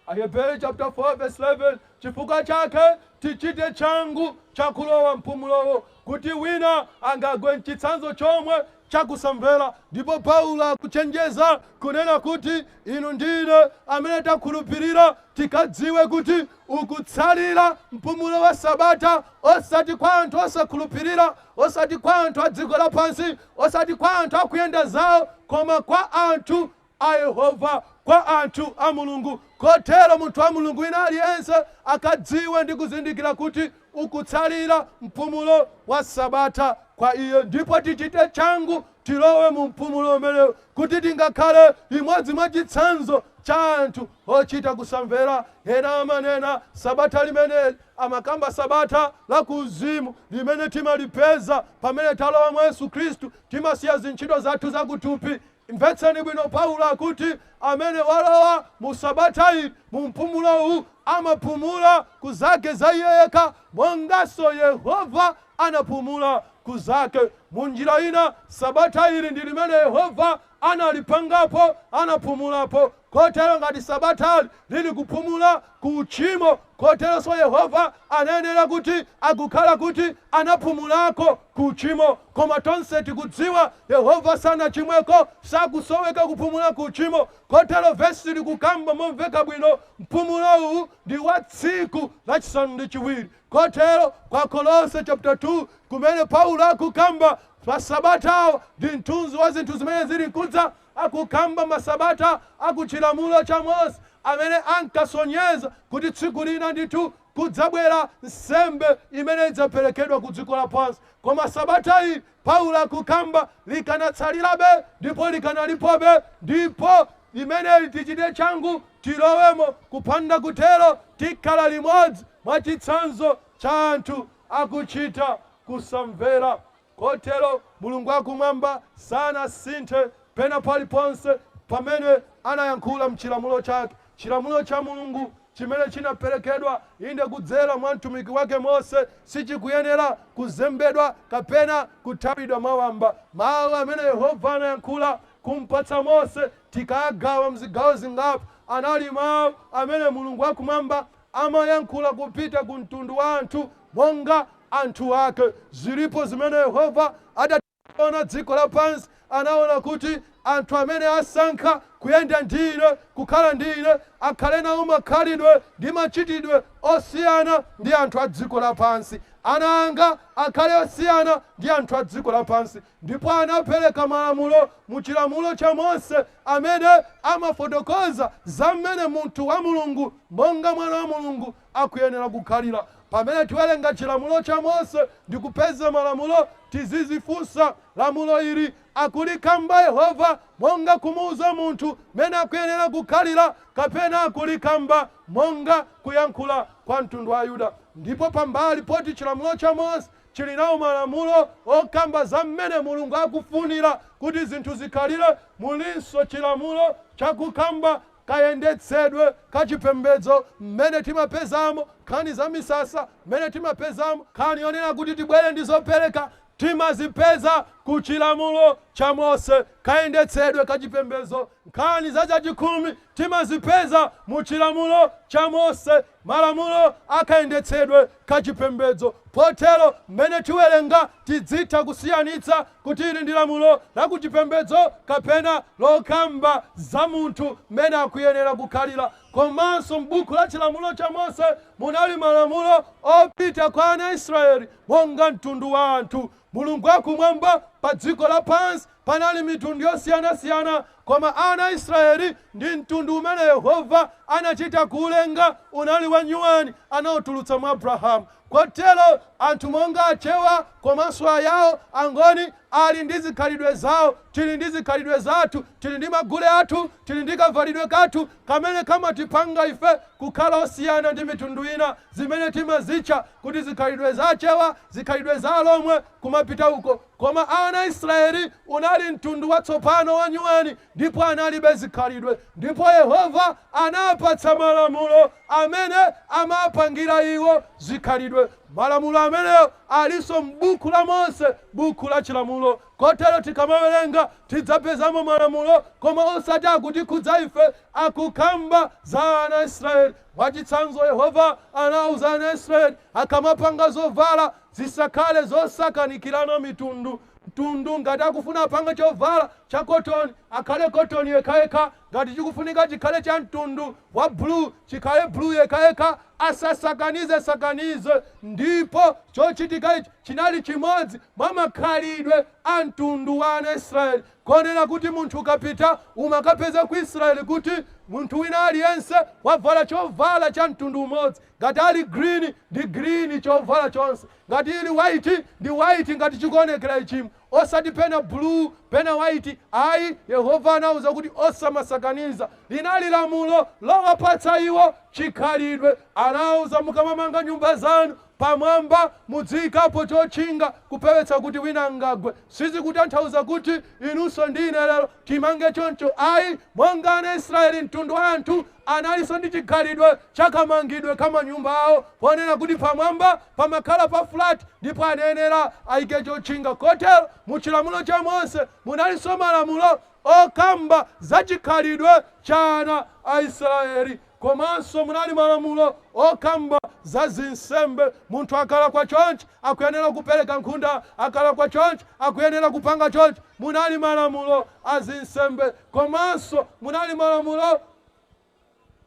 Aheberi chapter 4 verse 11, "Chifukwa chake tichite changu chakulowa mpumulowo, kuti wina angagwe mchitsanzo chomwe chakusamvera." Ndipo Paulo akuchenjeza kunena kuti inu ndine amene takhulupirira tikadziwe kuti ukutsalira mpumulo wa sabata, osati kwa anthu osakhulupirira, osati kwa anthu a dziko lapansi, osati kwa anthu akuyenda zawo, koma kwa anthu a Yehova, kwa anthu a Mulungu. Kotero munthu wa Mulungu wina aliyense akadziwe ndi kuzindikira kuti ukutsalira mpumulo wa sabata kwa iye, ndipo tichite changu tilowe mu mpumulo umenewo, kuti tingakhale limodzi mwa chitsanzo cha anthu ochita kusamvera. Ena amanena sabata limeneli amakamba sabata la kuuzimu limene timalipeza pamene talowa mwa Yesu Khristu, timasiya zintchito zathu zakuthupi. Mvetseni bwino, Paulo akuti amene walowa mu sabata ili, mu mpumulowu, amapumula ku zake za iye yekha, monganso Yehova anapumula ku zake. Mu njira ina, sabata ili ndi limene Yehova analipangapo, anapumulapo. Kotero ngati sabatali lili kupumula ku uchimo, koteronso Yehova anayenera kuti akukhala kuti anapumulako ku uchimo. Koma tonse tikudziwa Yehova sanachimweko, sakusoweka kupumula ku uchimo. Kotero vesi likukamba momveka bwino, mpumulo uwu ndi wa tsiku lachisanu ndi chiwiri. Kotero kwa Kolose chapter 2, kumene Paulo akukamba pa sabatawo ndi mthunzi wa zinthu zimene zili nkudza, akukamba masabata akuchilamulo cha Mose amene ankasonyeza kuti tsiku lina ndithu kudzabwera nsembe imene idzaperekedwa ku dziko lapansi. Koma sabata iyi, Paulo akukamba, likanatsalirabe ndipo likanalipobe, ndipo limeneli tichite changu tilowemo, kupanda kutero tikhala limodzi mwa chitsanzo cha anthu akuchita kusamvera. Kotero Mulungu akumwamba sanasinthe pena paliponse pamene anayankhula mchilamulo chake. Chilamulo cha Mulungu chimene chinaperekedwa, inde, kudzera mwa mtumiki wake Mose, sichikuyenera kuzembedwa kapena kuthawidwa mwawamba. Mawu amene Yehova anayankhula kumpatsa Mose, tikagawa mzigawo zingapo, anali mawu amene Mulungu wakumwamba amayankhula kupita ku mtundu wa anthu monga anthu ake. Zilipo zimene Yehova adaona dziko lapansi, anaona kuti anthu amene asankha kuyenda ndi ine, kukhala ndi ine, akhale nawo makhalidwe ndi machitidwe osiyana ndi anthu a dziko lapansi. Ana anga akhale osiyana ndi anthu a dziko lapansi. Ndipo anapereka malamulo mu chilamulo cha Mose amene amafotokoza za mmene munthu wa Mulungu monga mwana wa Mulungu akuyenera kukhalira. Pamene tiwerenga chilamulo cha Mose ndi kupeza malamulo, tizizifunsa: lamulo ili akulikamba Yehova monga kumuuza munthu mmene akuyenera kukhalira, kapena akulikamba monga kuyankhula kwa mtundu wa Yuda? Ndipo pambali poti chilamulo cha Mose chili nawo malamulo okamba za mmene Mulungu akufunira kuti zinthu zikhalire, mulinso chilamulo chakukamba kayendetsedwe kachipembedzo, mmene timapezamo nkhani za misasa, mmene timapezamo nkhani yonena kuti tibwere ndi zopereka. Timazipeza ku chilamulo cha Mose, kayendetsedwe kachipembedzo. Nkhani za chachikhumi timazipeza mu chilamulo cha Mose, malamulo akayendetsedwe kachipembedzo. Potero mmene tiwerenga tidzitha kusiyanitsa kuti ili ndi lamulo lakuchipembedzo kapena lokamba za munthu mmene akuyenera kukhalira. Komanso m'buku la chilamulo cha Mose munali malamulo opita kwa ana a Israeli monga mtundu wa anthu. Mulungu akumwamba, pa dziko lapansi panali mitundu yosiyanasiyana, koma ana a Israeli ndi mtundu umene Yehova anachita kuulenga, unali wanyuwani, anawutulutsa mwa Abrahamu. Kotero anthu monga Achewa komanso Ayawo, Angoni ali ndi zikhalidwe zawo, tili ndi zikhalidwe zathu, tili ndi magule athu, tili ndi kavalidwe kathu kamene kamatipanga ife kukhala osiyana ndi mitundu ina, zimene timazitcha kuti zikhalidwe za Achewa, zikhalidwe za Alomwe, kumapita uko. Koma ana a Israeli unali mtundu watsopano wanyuwani ndipo analibe zikhalidwe, ndipo Yehova anapatsa malamulo amene amapangira iwo zikhalidwe. Malamulo amenewo alinso m'buku la Mose, buku la chilamulo. Kotero tikamawerenga tidzapezamo malamulo, koma osati akutikhudza ife, akukamba za ana a Israeli. Mwachitsanzo, Yehova anawuza ana a Israeli akamapanga zovala zisakhale zosakanikirana mitundu mtundu. Ngati akufuna apange chovala cha cotton, akhale cotton yekhayekha. Ngati chikufunika chikhale cha mtundu wa blue, chikhale blue yekhayekha, asasakanize sakanize. Ndipo chochitika ichi chinali chimodzi mwa makhalidwe a mtundu wa ana Israeli, konena kuti munthu ukapita umakapeza ku Israeli kuti munthu wina aliyense wavala chovala cha mtundu umodzi. Ngati ali green, ndi green chovala chonse. Ngati ili white, ndi white, ngati chikuonekera ichimu, osati pena blue, pena white, ayi. Yehova anawuza kuti osamasakaniza. Linali lamulo lowapatsa iwo chikhalidwe. Anawuza, mukamamanga nyumba zanu Pamwamba mudziyikapo chotchinga kupewetsa kuti wina angagwe. Sizikutanthauza kuti inunso ndi ine lero timange choncho ayi. Monga ana Israeli, mtundu wa anthu, analinso ndi chikhalidwe chakamangidwe ka manyumba awo, ponena kuti pamwamba pamakhala pa flat ndipo anayenera ayike chotchinga. Kotero mu chilamulo cha Mose munalinso malamulo okamba za chikhalidwe cha ana a Israeli. Komanso munali malamulo okamba za zinsembe. Munthu akalakwa chonchi akuyenera kupereka nkhunda, akalakwa chonchi akuyenera kupanga chonchi. Munali malamulo a zinsembe. Komanso munali malamulo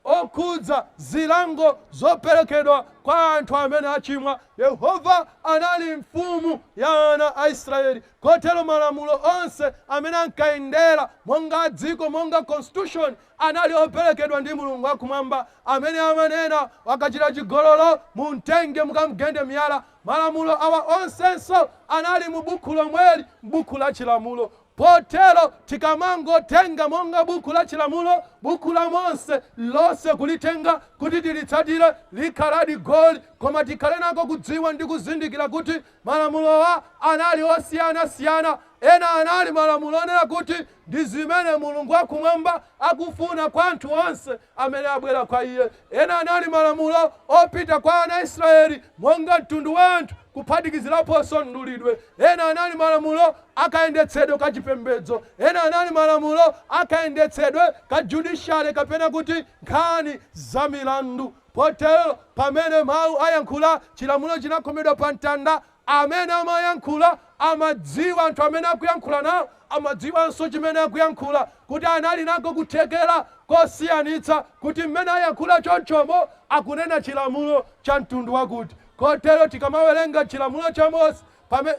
okhudza zilango zoperekedwa kwa anthu amene achimwa. Yehova anali mfumu ya ana a Israeli, kotero malamulo onse amene ankayendera monga dziko, monga constitution, anali operekedwa ndi Mulungu wakumwamba, amene amanena wakachita chigololo mumtenge mukamgende miyala. Malamulo awa onsenso anali mu buku lomweli, buku la chilamulo. Potero tikamangotenga monga buku la chilamulo, buku la Mose lonse, kulitenga kuti tilitsatire, likhaladi goli. Koma tikhale nako kudziwa ndi kuzindikira kuti malamulowa anali osiyanasiyana. Ena anali malamulo onena kuti ndi zimene Mulungu wakumwamba akufuna kwa anthu onse amene abwera kwa iye. Ena anali malamulo opita kwa ana Israeli monga mtundu wa anthu, kuphatikiziraponso mdulidwe. Ena anali malamulo akayendetsedwe ka chipembedzo. Ena anali malamulo akayendetsedwe ka judiciary, kapena kuti nkhani za milandu. Potero pamene mawu ayankhula chilamulo chinakhomedwa pa mtanda, amene amayankhula amadziwa anthu amene akuyankhula nawo, amadziwanso chimene akuyankhula, kuti anali nako kuthekera kosiyanitsa kuti mmene ayankhula chonchomo akunena chilamulo cha mtundu wakuti. Kotero tikamawerenga chilamulo cha Mose,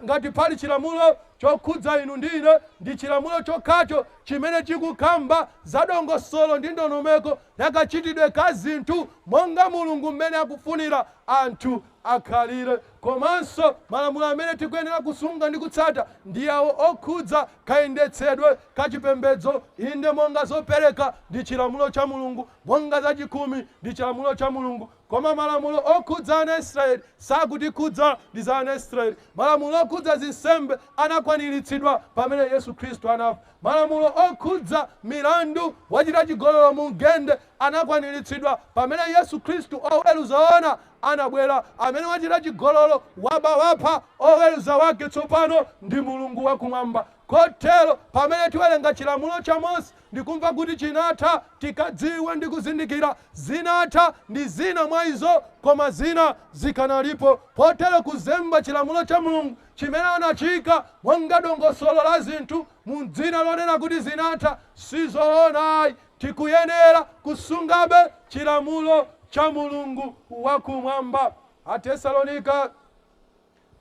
ngati pali chilamulo chokhudza inu ndi ine, ndi chilamulo chokhacho chimene chikukamba za dongosolo ndi ndondomeko yakachitidwe ka zinthu monga Mulungu mmene akufunira anthu akhalire. Komanso malamulo amene tikuyenera kusunga ndi kutsata ndi awo okhudza kayendetsedwe kachipembedzo. Inde, monga zopereka ndi chilamulo cha Mulungu, monga zachikhumi ndi chilamulo cha Mulungu. Koma malamulo okhudza ana Israeli sakutikhudza, ndi za ana Israeli. Malamulo okhudza zinsembe anakwaniritsidwa pamene Yesu Khristu anafa. Malamulo okhudza milandu, wachita chigololo mugende, anakwaniritsidwa pamene Yesu Khristu oweruza ona anabwera. Amene wachita chigololo, waba, wapha, oweruza wake tsopano ndi Mulungu wakumwamba. Kotero pamene tiwerenga chilamulo cha Mose ndikumva kuti chinatha, tikadziwe ndi kuzindikira zinatha ndi zina mwa izo, koma zina zikanalipo. Potero kuzemba chilamulo cha Mulungu chimene anachika monga dongosolo la zinthu mu dzina lonena kuti zinatha sizoonayi. Tikuyenera kusungabe chilamulo cha Mulungu wakumwamba. Atesalonika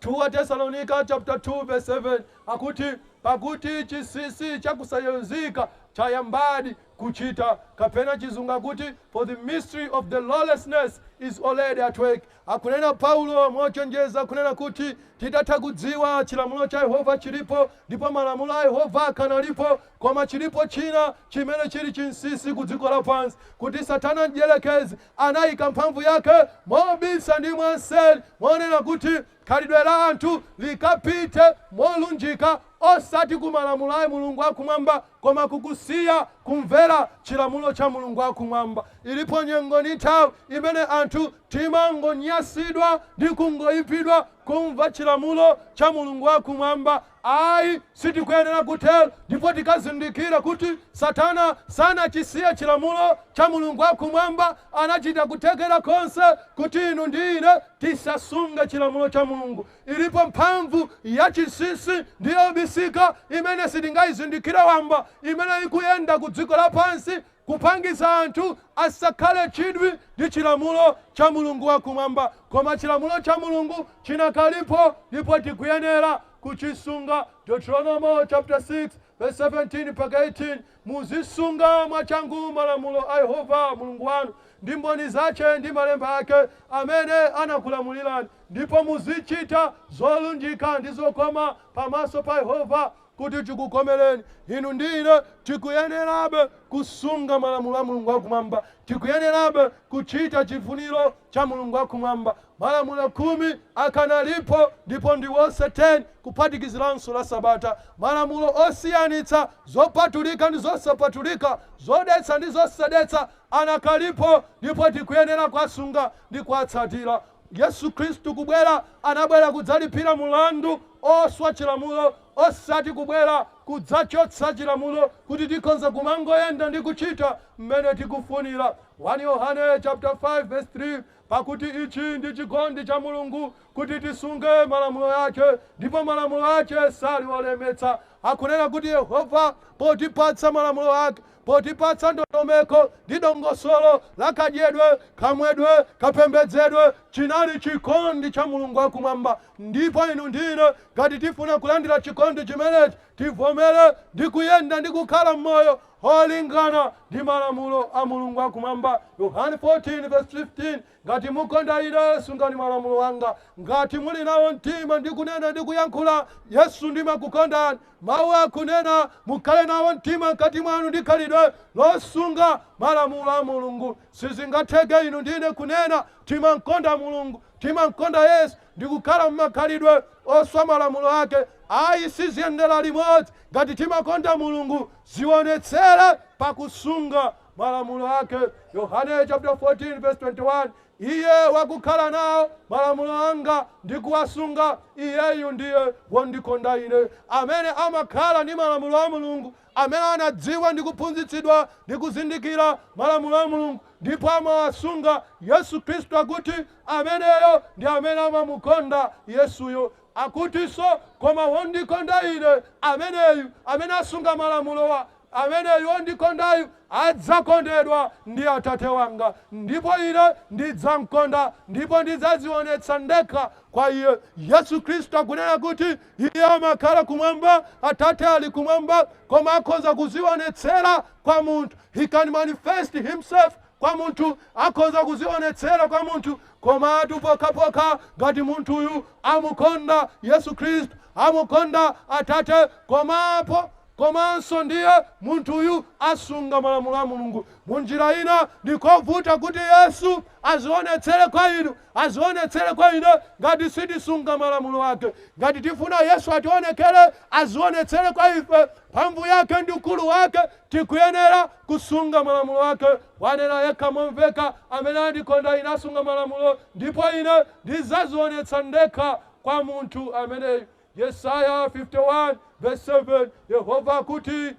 2, Atesalonika chapter 2 verse 7 akuti, "Pakuti chinsinsi chakusayeruzika chayambadi kuchita," kapena Chizungu akuti, "For the mystery of the lawlessness is already at work." Akunena Paulo mochenjeza kunena kuti titatha kudziwa chilamulo cha Yehova chilipo, ndipo malamulo a Yehova akanalipo, koma chilipo china chimene chili chinsinsi ku dziko lapansi, kuti Satana mdierekezi anayika mphamvu yake mobisa ndi mwanseri, monena kuti khalidwe la anthu likapite molunjika osati ku malamulo a Mulungu akumwamba, koma kukusiya kumvera chilamulo cha Mulungu akumwamba. Ilipo nyengo ndi nthawi imene anthu timangonyasidwa ndi kungoyipidwa kumva chilamulo cha Mulungu akumwamba. Ayi, sitikuyenera kutero. Ndipo tikazindikira kuti Satana sanachisiye chilamulo cha Mulungu akumwamba, anachita kuthekera konse kuti inu ndi ine tisasunge chilamulo cha Mulungu. Ilipo mphamvu yachinsinsi ndi yobisika imene sitingayizindikire wamba, imene ikuyenda ku dziko lapansi kupangisa anthu asakhale chidwi ndi chilamulo cha Mulungu wakumwamba. Koma chilamulo cha Mulungu chinakalipo ndipo tikuyenera kuchisunga. Deuteronomy chapter 6 verse 17 mpaka 18: "Muzisunga mwachangu malamulo a Yehova Mulungu wanu ndi mboni zace ndi malemba ake amene anakulamulirani, ndipo muzichita zolunjika ndi zokoma pamaso pa Yehova." kuti chikukomereni. Inu ndi ine tikuyenerabe kusunga malamulo a Mulungu wakumwamba, tikuyenerabe kuchita chifuniro cha Mulungu wakumwamba. Malamulo 10 akanalipo, ndipo ndi wonse 10 kuphatikiziranso la Sabata. Malamulo osiyanitsa zopatulika ndi zosapatulika, zodetsa ndi zosadetsa anakalipo, ndipo tikuyenera kuwasunga ndi kuwatsatira. Yesu Khristu kubwera, anabwera kudzalipira mulandu oswa chilamulo, osati kubwera kudzachotsa chilamulo kuti tikhoza kumangoyenda ndi kuchita mmene tikufunira. 1 Yohane chapter 5 verse 3, pakuti ichi ndi chikondi cha Mulungu, kuti tisunge malamulo yake, ndipo malamulo ake sali olemetsa. Akunena kuti Yehova potipatsa malamulo ake, potipatsa ndondomeko ndi dongosolo la kadyedwe, kamwedwe, kapembedzedwe, chinali chikondi cha Mulungu wakumwamba. Ndipo inu ndine ngati tifuna kulandira chikondi chimenechi, tivomere ndi kuyenda ndi kukhala mmoyo olingana ndi malamulo a Mulungu wakumwamba. Yohane 14 verse 15, ngati mukonda ine, sungani malamulo anga. Ngati muli nawo mtima ndi kunena ndi kuyankhula, Yesu ndimakukondani, mawu akunena mukhale nawo mtima mkati mwanu ndi khalidwe losunga malamulo a Mulungu. Sizingatheke inu ndine kunena timankonda Mulungu, timankonda Yesu, ndikukhala mmakhalidwe oswa malamulo ake. Ayi, siziyendera limodzi. Ngati timakonda Mulungu, zionetsere pakusunga malamulo ake. Yohane chapter 14 verse 21, iye wakukhala nawo malamulo anga ndi kuwasunga, iyeyu ndiye wondikonda ine. Amene amakhala ndi malamulo a Mulungu, amene anadziwa ndi kuphunzitsidwa ndi kuzindikira malamulo a Mulungu ndipo amawasunga, Yesu Khristu akuti ameneyo ndi amene amamukonda Yesuyo. Akutinso, koma wondikonda ine, ameneyu amene asunga malamulowa, ameneyu wondikondayu adzakondedwa ndi Atate wanga, ndipo ine ndidzamkonda ndipo ndidzadzionetsa ndekha kwa iye. Yesu Khristu akunena kuti iye amakhala kumwamba, Atate ali kumwamba, koma akhoza kuzionetsera kwa munthu. He can manifest himself kwa munthu, akhoza kuzionetsera kwa munthu, koma atu pokhapokha ngati munthuyu amukonda Yesu Khristu, amukonda Atate, komapo komanso ndiye munthuyu asunga malamulo a Mulungu. Munjira ina, ndikovuta kuti Yesu azionetsere kwa inu, azionetsere kwa ine, ngati sitisunga malamulo ake. Ngati tifuna Yesu ationekere, azionetsere kwa ife mphamvu yake ndi ukulu wake, tikuyenera kusunga malamulo ake. Wanena yekha momveka, amene andikonda ine asunga malamulo, ndipo ine ndidzazionetsa ndekha kwa munthu ameneyu. Yesaya 51 verse 7, Yehova akuti,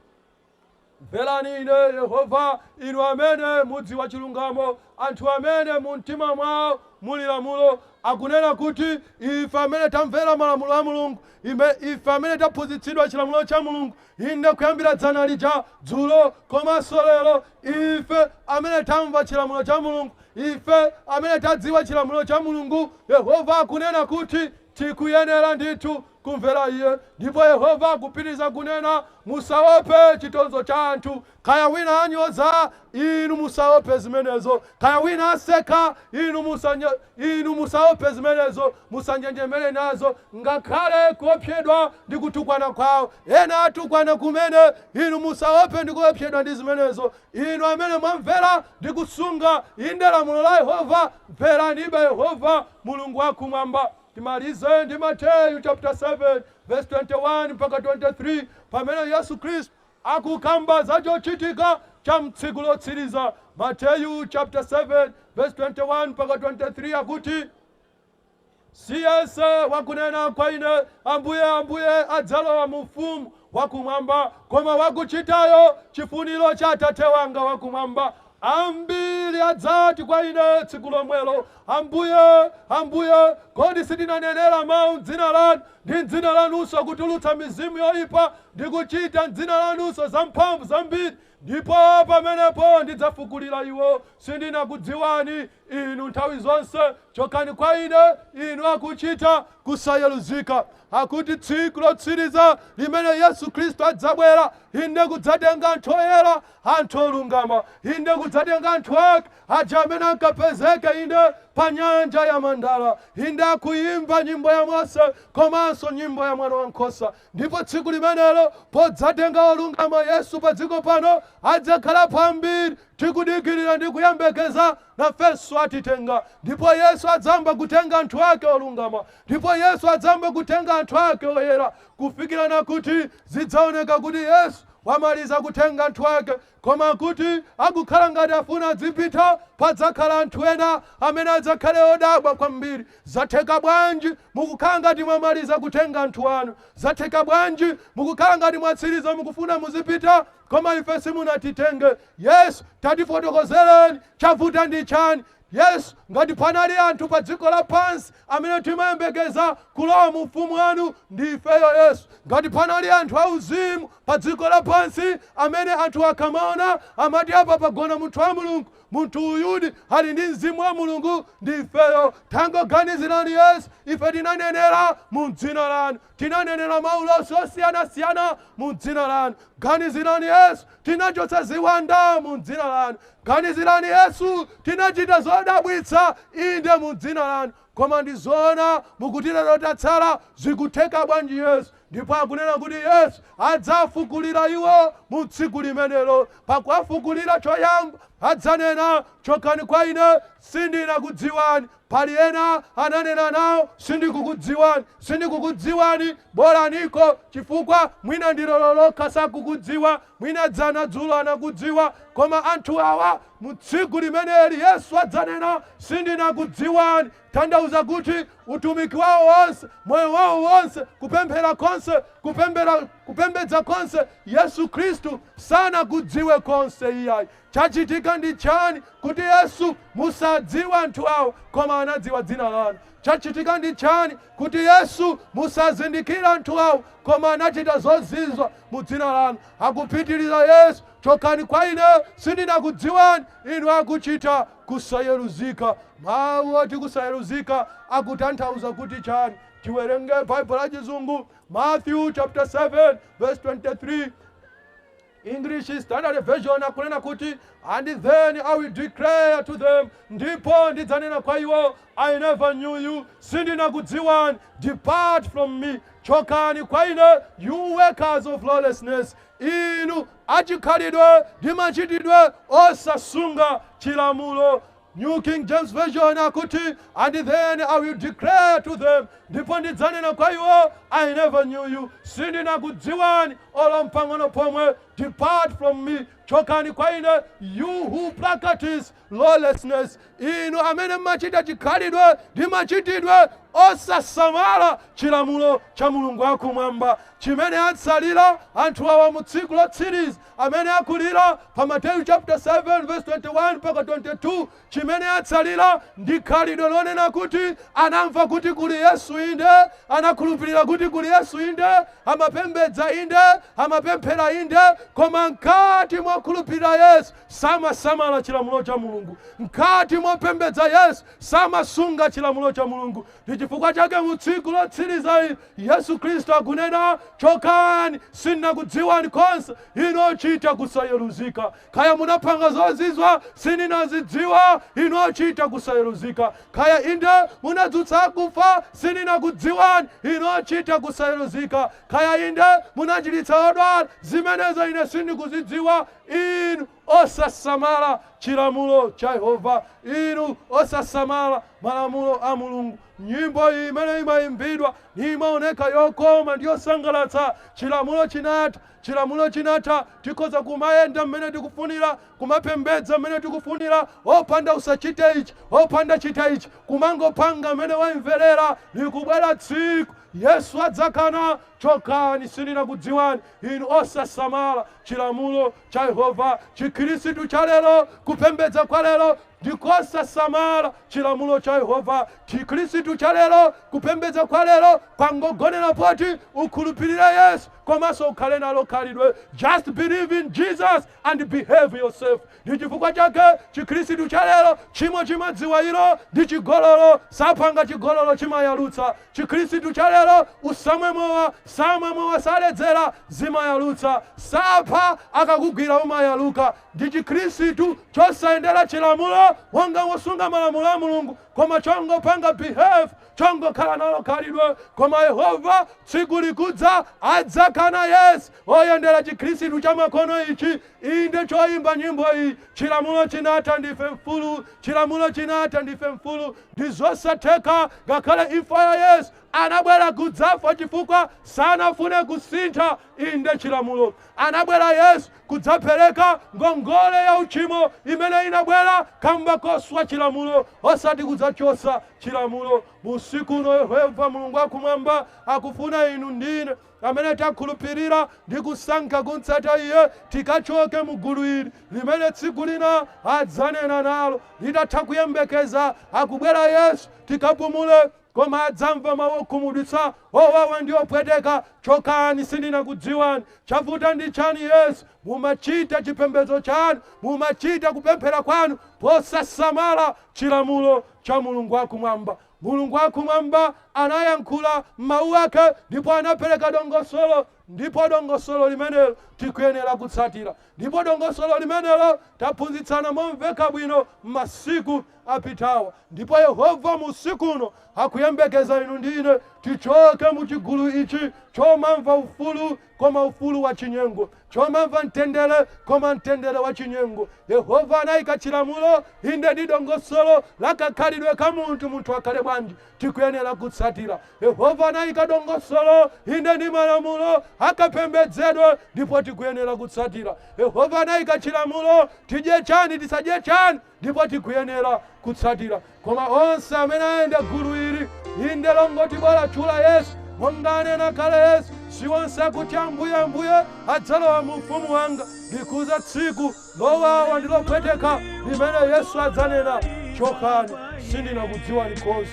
mverani ine Yehova, inu amene mudziwa chilungamo, anthu amene mu mtima mwawo muli lamulo. Akunena kuti ife amene tamvera malamulo a Mulungu, ife amene taphunzitsidwa chilamulo cha Mulungu, inde kuyambira dzana lija, dzulo komanso lero, ife amene tamva chilamulo cha Mulungu, ife amene tadziwa chilamulo cha Mulungu, Yehova akunena kuti tikuyenera ndithu kumvera iye. Ndipo Yehova akupitiriza kunena, musaope chitonzo cha anthu. Kaya wina anyoza inu, musaope zimenezo. Kaya wina aseka inu, inu musaope zimenezo, musanjenjemere nazo. Ngakhale kuopsedwa ndi kutukwana kwawo, ena atukwana kumene, inu musaope ndi kuopsedwa ndi zimenezo. Inu amene mwamvera ndi kusunga inde lamulo la Yehova, mveranibe Yehova Mulungu wakumwamba. Timalize ndi Mateyu chapter 7 verse 21 mpaka 23, pamene Yesu Khristu akukamba za chochitika cha mtsiku lotsiriza. Mateyu chapter 7 verse 21 mpaka 23 akuti, si yense wakunena kwa ine, Ambuye, Ambuye, adzalowa mu ufumu wakumwamba, koma wakuchitayo chifuniro cha Atate wanga wakumwamba. Ambiri adzati kwa ine tsiku lomwelo, Ambuye, Ambuye, kodi sitinanenera mawu m'dzina lanu, ndi m'dzina lanunso kutulutsa mizimu yoyipa, ndi kuchita m'dzina lanunso zamphamvu zambiri? Ndipo pamenepo ndidzafukulira iwo, sindinakudziwani inu nthawi zonse, chokani kwa ine, inu akuchita kusayeruzika. Akuti tsiku lotsiriza limene Yesu Khristu adzabwera, inde kudzatenga anthu oyera, anthu olungama, inde kudzatenga anthu ake aja amene ankapezeka inde pa nyanja ya mandala. Inde, akuyimba nyimbo ya Mose komanso nyimbo ya Mwana Wankhosa. Ndipo tsiku limenelo podzatenga olungama Yesu pa dziko pano, adzakhala pambiri. Tikudikirira ndi kuyembekeza, nafenso atitenga. Ndipo Yesu adzamba kutenga anthu ake olungama, ndipo Yesu adzamba kutenga anthu ake oyera, kufikirana kuti zidzaoneka kuti Yesu wamaliza kutenga anthu ake, koma kuti akukhala ngati afuna adzipita. Padzakhala anthu ena amene adzakhale odabwa kwambiri: "Zatheka bwanji mukukhala ngati mwamaliza kutenga anthu anu? Zatheka bwanji mukukhala ngati mwatsiriza, mukufuna muzipita, koma ife simunatitenge? Yesu, tatifotokozereni, chavuta ndi chani?" Yesu, ngati panali anthu pa dziko lapansi amene timayembekeza kulowa mu ufumu wanu, ndi ifeyo. Yesu, ngati panali anthu auzimu pa dziko lapansi amene anthu akamaona amati, "Apa pagona munthu wa Mulungu, munthu uyudi ali ndi mzimu wa Mulungu," ndi ifeyo. Tangoganizirani Yesu, ife tinanenera mu dzina lanu, tinanenera maulosi osiyanasiyana mu dzina lanu. Ganizirani Yesu, tinachotsa ziwanda mu dzina lanu. Ganizirani Yesu, tinachita zodabwitsa, inde, mu dzina lanu. Koma ndi zoona mukutilero tatsala? Zikutheka bwanji, Yesu? Ndipo akunena kuti Yesu adzafukulira iwo mu tsiku limenelo. Pakuwafukulira choyamba adzanena, "Chokani kwa ine, sindinakudziwani." Pali ena ananena nawo, "Sindikukudziwani, sindikukudziwani, bolaniko," chifukwa mwina ndilolo lokha sakukudziwa, mwina dzana dzulo anakudziwa. Koma anthu awa mu tsiku limeneli Yesu adzanena, "Sindinakudziwani." Tanthauza kuti utumiki wawo wonse, moyo wawo wonse, kupemphera konse, kupembera, kupembedza konse, Yesu Khristu sanakudziwe konse iyayi. Chachitika ndi chani kuti Yesu musadziwe anthu awo, koma anadziwa dzina lanu? Chachitika ndi chani kuti Yesu musazindikira anthu awo, koma anachita zozizwa mu dzina lanu? Akupitiriza Yesu, "Chokani kwa ine, sindinakudziwani, inu akuchita kusayeruzika." Mawu oti kusayeruzika akutanthauza kuti chani? Tiwerenge Baibulo la Chizungu, Matthew chapter 7 verse 23, English Standard Version. Akunena kuti, "And then I will declare to them," ndipo ndidzanena kwa iwo, "I never knew you," sindinakudziwani, "depart from me," chokani kwa ine, "you workers of lawlessness," inu achikhalidwe ndi machitidwe osasunga chilamulo. New King James Version akuti, "And then I will declare to them," ndipo ndidzanena kwa iwo, "I never knew you," sindinakudziwani olo mpang'ono pomwe, "depart from me," chokani kwa ine, "you who practice lawlessness," inu amene mmachita chikhalidwe ndi machitidwe osasamala chilamulo cha Mulungu wakumwamba. Chimene atsalira anthu awa mu tsiku lotsiriza amene akulira pa Mateyu chapter 7 verse 21 mpaka 22, chimene atsalira ndi khalidwe lonena kuti anamva kuti kuli Yesu, inde, anakhulupirira kuti kuli Yesu, inde, amapembedza, inde, amapemphera, inde, koma mkati mokhulupirira Yesu samasamala chilamulo cha Mulungu. Mkati mopembedza Yesu samasunga chilamulo cha Mulungu. Ndi chifukwa chake mu tsiku lotsiriza ili Yesu Khristu akunena, "Chokani, sindinakudziwani konse, inu ochita kusayeruzika. Kaya munapanga zozizwa, sindinazidziwa, inu ochita kusayeruzika. Kaya inde munadzutsa akufa, sindinakudziwani, inu ochita kusayeruzika. Kaya inde munachiritsa odwala, zimenezo ine sindikuzidziwa, inu osasamala chilamulo cha Yehova, inu osasamala malamulo a Mulungu." Nyimbo iyi imene imayimbidwa imaoneka yokoma ndi yosangalatsa. Chilamulo chinatha, chilamulo chinatha, tikhoza kumayenda mmene tikufunira, kumapembedza mmene tikufunira, opanda usachite ichi, opanda chita ichi, kumangopanga mmene wayimverera. Likubwera tsiku Yesu adzakana, "Chokani, sindinakudziwani, inu osasamala chilamulo cha Yehova." Chikhristu cha lero, kupembedza kwa lero ndikosasamala chilamulo cha Yehova. Chikhristu cha lero, kupembedza kwa lero kwangogonera poti ukhulupirire Yesu komanso ukhale nalo khalidwe. Just believe in Jesus and behave yourself. Ndi chifukwa chake Chikhristu cha lero chimo chimadziwa ilo ndi chigololo, sapanga chigololo, chimayalutsa. Chikhristu cha lero usamwe mowa, Samwa mowa saledzera, zimayalutsa. Sapha, akakugwira umayaluka. Ndi Chikhristu chosayendera chilamulo monga wosunga malamulo a Mulungu, koma chongopanga behave, chongokhala nalo khalidwe. Koma Yehova tsiku likudza adzakana, yes, oyendera Chikhristu cha makono ichi, inde choyimba nyimbo iyi, "Chilamulo chinatha, ndife mfulu, chilamulo chinatha, ndife mfulu." Ndi zosatheka. Ngakhale imfa ya Yesu, anabwera kudzafa chifukwa sanafune kusintha inde chilamulo. Anabwera Yesu kudzapereka ngongole ya uchimo imene inabwera kamba koswa chilamulo, osati kudzachosa chilamulo. Usiku uno Yehova Mulungu akumwamba akufuna inu ndine amene takhulupirira ndi kusankha kumtsata Iye, tikachoke mu gulu ili limene tsiku lina adzanena nalo, litatha kuyembekeza akubwera Yesu, tikapumule, koma adzamva mawu okhumudwitsa, owawa ndi opweteka: "Chokani, sindinakudziwani." Chavuta ndi chani? Yesu, mumachita chipembedzo chanu, mumachita kupemphera kwanu posasamala chilamulo cha Mulungu wakumwamba. Mulungu wakumwamba anayankhula mawu ake ndipo anapereka dongosolo, ndipo dongosolo limenelo tikuyenera kutsatira. Ndipo dongosolo limenelo taphunzitsana momveka bwino m'masiku apitawa. Ndipo Yehova musiku uno akuyembekeza inu ndine tichoke muchigulu ichi chomamva ufulu, koma ufulu wa chinyengo, chomamva mtendere, koma mtendere wa chinyengo. Yehova anayika chilamulo, inde ndi dongosolo la kakhalidwe ka munthu, munthu akhale bwanji, tikuyenera kutsatira. Yehova anayika dongosolo, inde ndi malamulo akapembedzedwe, ndipo tikuyenera kutsatira. Yehova anayika chilamulo, tidye chani, tisadye chani, ndipo tikuyenera kutsatira. Koma onse amene ayenda gulu ili, inde longoti bwera tchula Yesu, monga anena kale Yesu, "Si onse akuti Ambuye, Ambuye adzalowa mu ufumu wanga." Ndikuza tsiku lowawa ndi lopweteka limene Yesu adzanena, "Chokani, sindinakudziwani konse."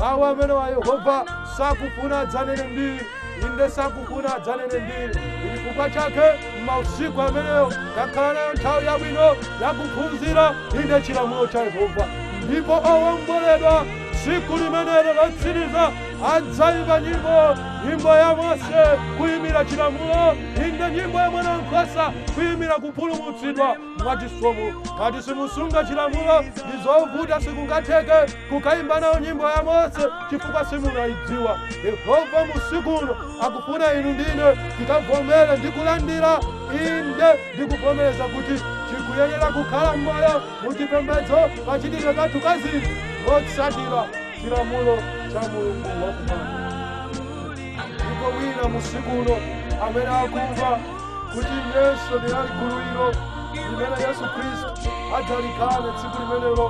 Mawu amene wa Yehova sakufuna adzanene ndiri, inde sakufuna adzanene ndiri. Chifukwa chake mausiku ameneyo takhala nayo nthawi yabwino yakuphunzira inde chilamulo cha Yehova. Ndipo owomboledwa tsiku limenelo lotsiriza adzayimba nyimbo, nyimbo ya Mose kuyimira chilamulo, inde nyimbo ya Mwana wankhosa kuyimira kupulumutsidwa mwachisomo. Ngati simusunga chilamulo, ndi zovuta, sikungatheke kukayimba nawo nyimbo ya Mose chifukwa simunayidziwa. Yehova musiku uno akufuna inu ndine tikavomere ndi kulandira, inde ndikuvomereza kuti tikuyenera kukhala m'moyo muchipembedzo, kachitidwe kathu kazinthu motsatira chilamulo cha Mulungu wakumwamba. Ndipo wina musiku uno amene akumva kuti Yesu ndinali gulu ilo limene Yesu Khristu adzalikane tsiku limenelo,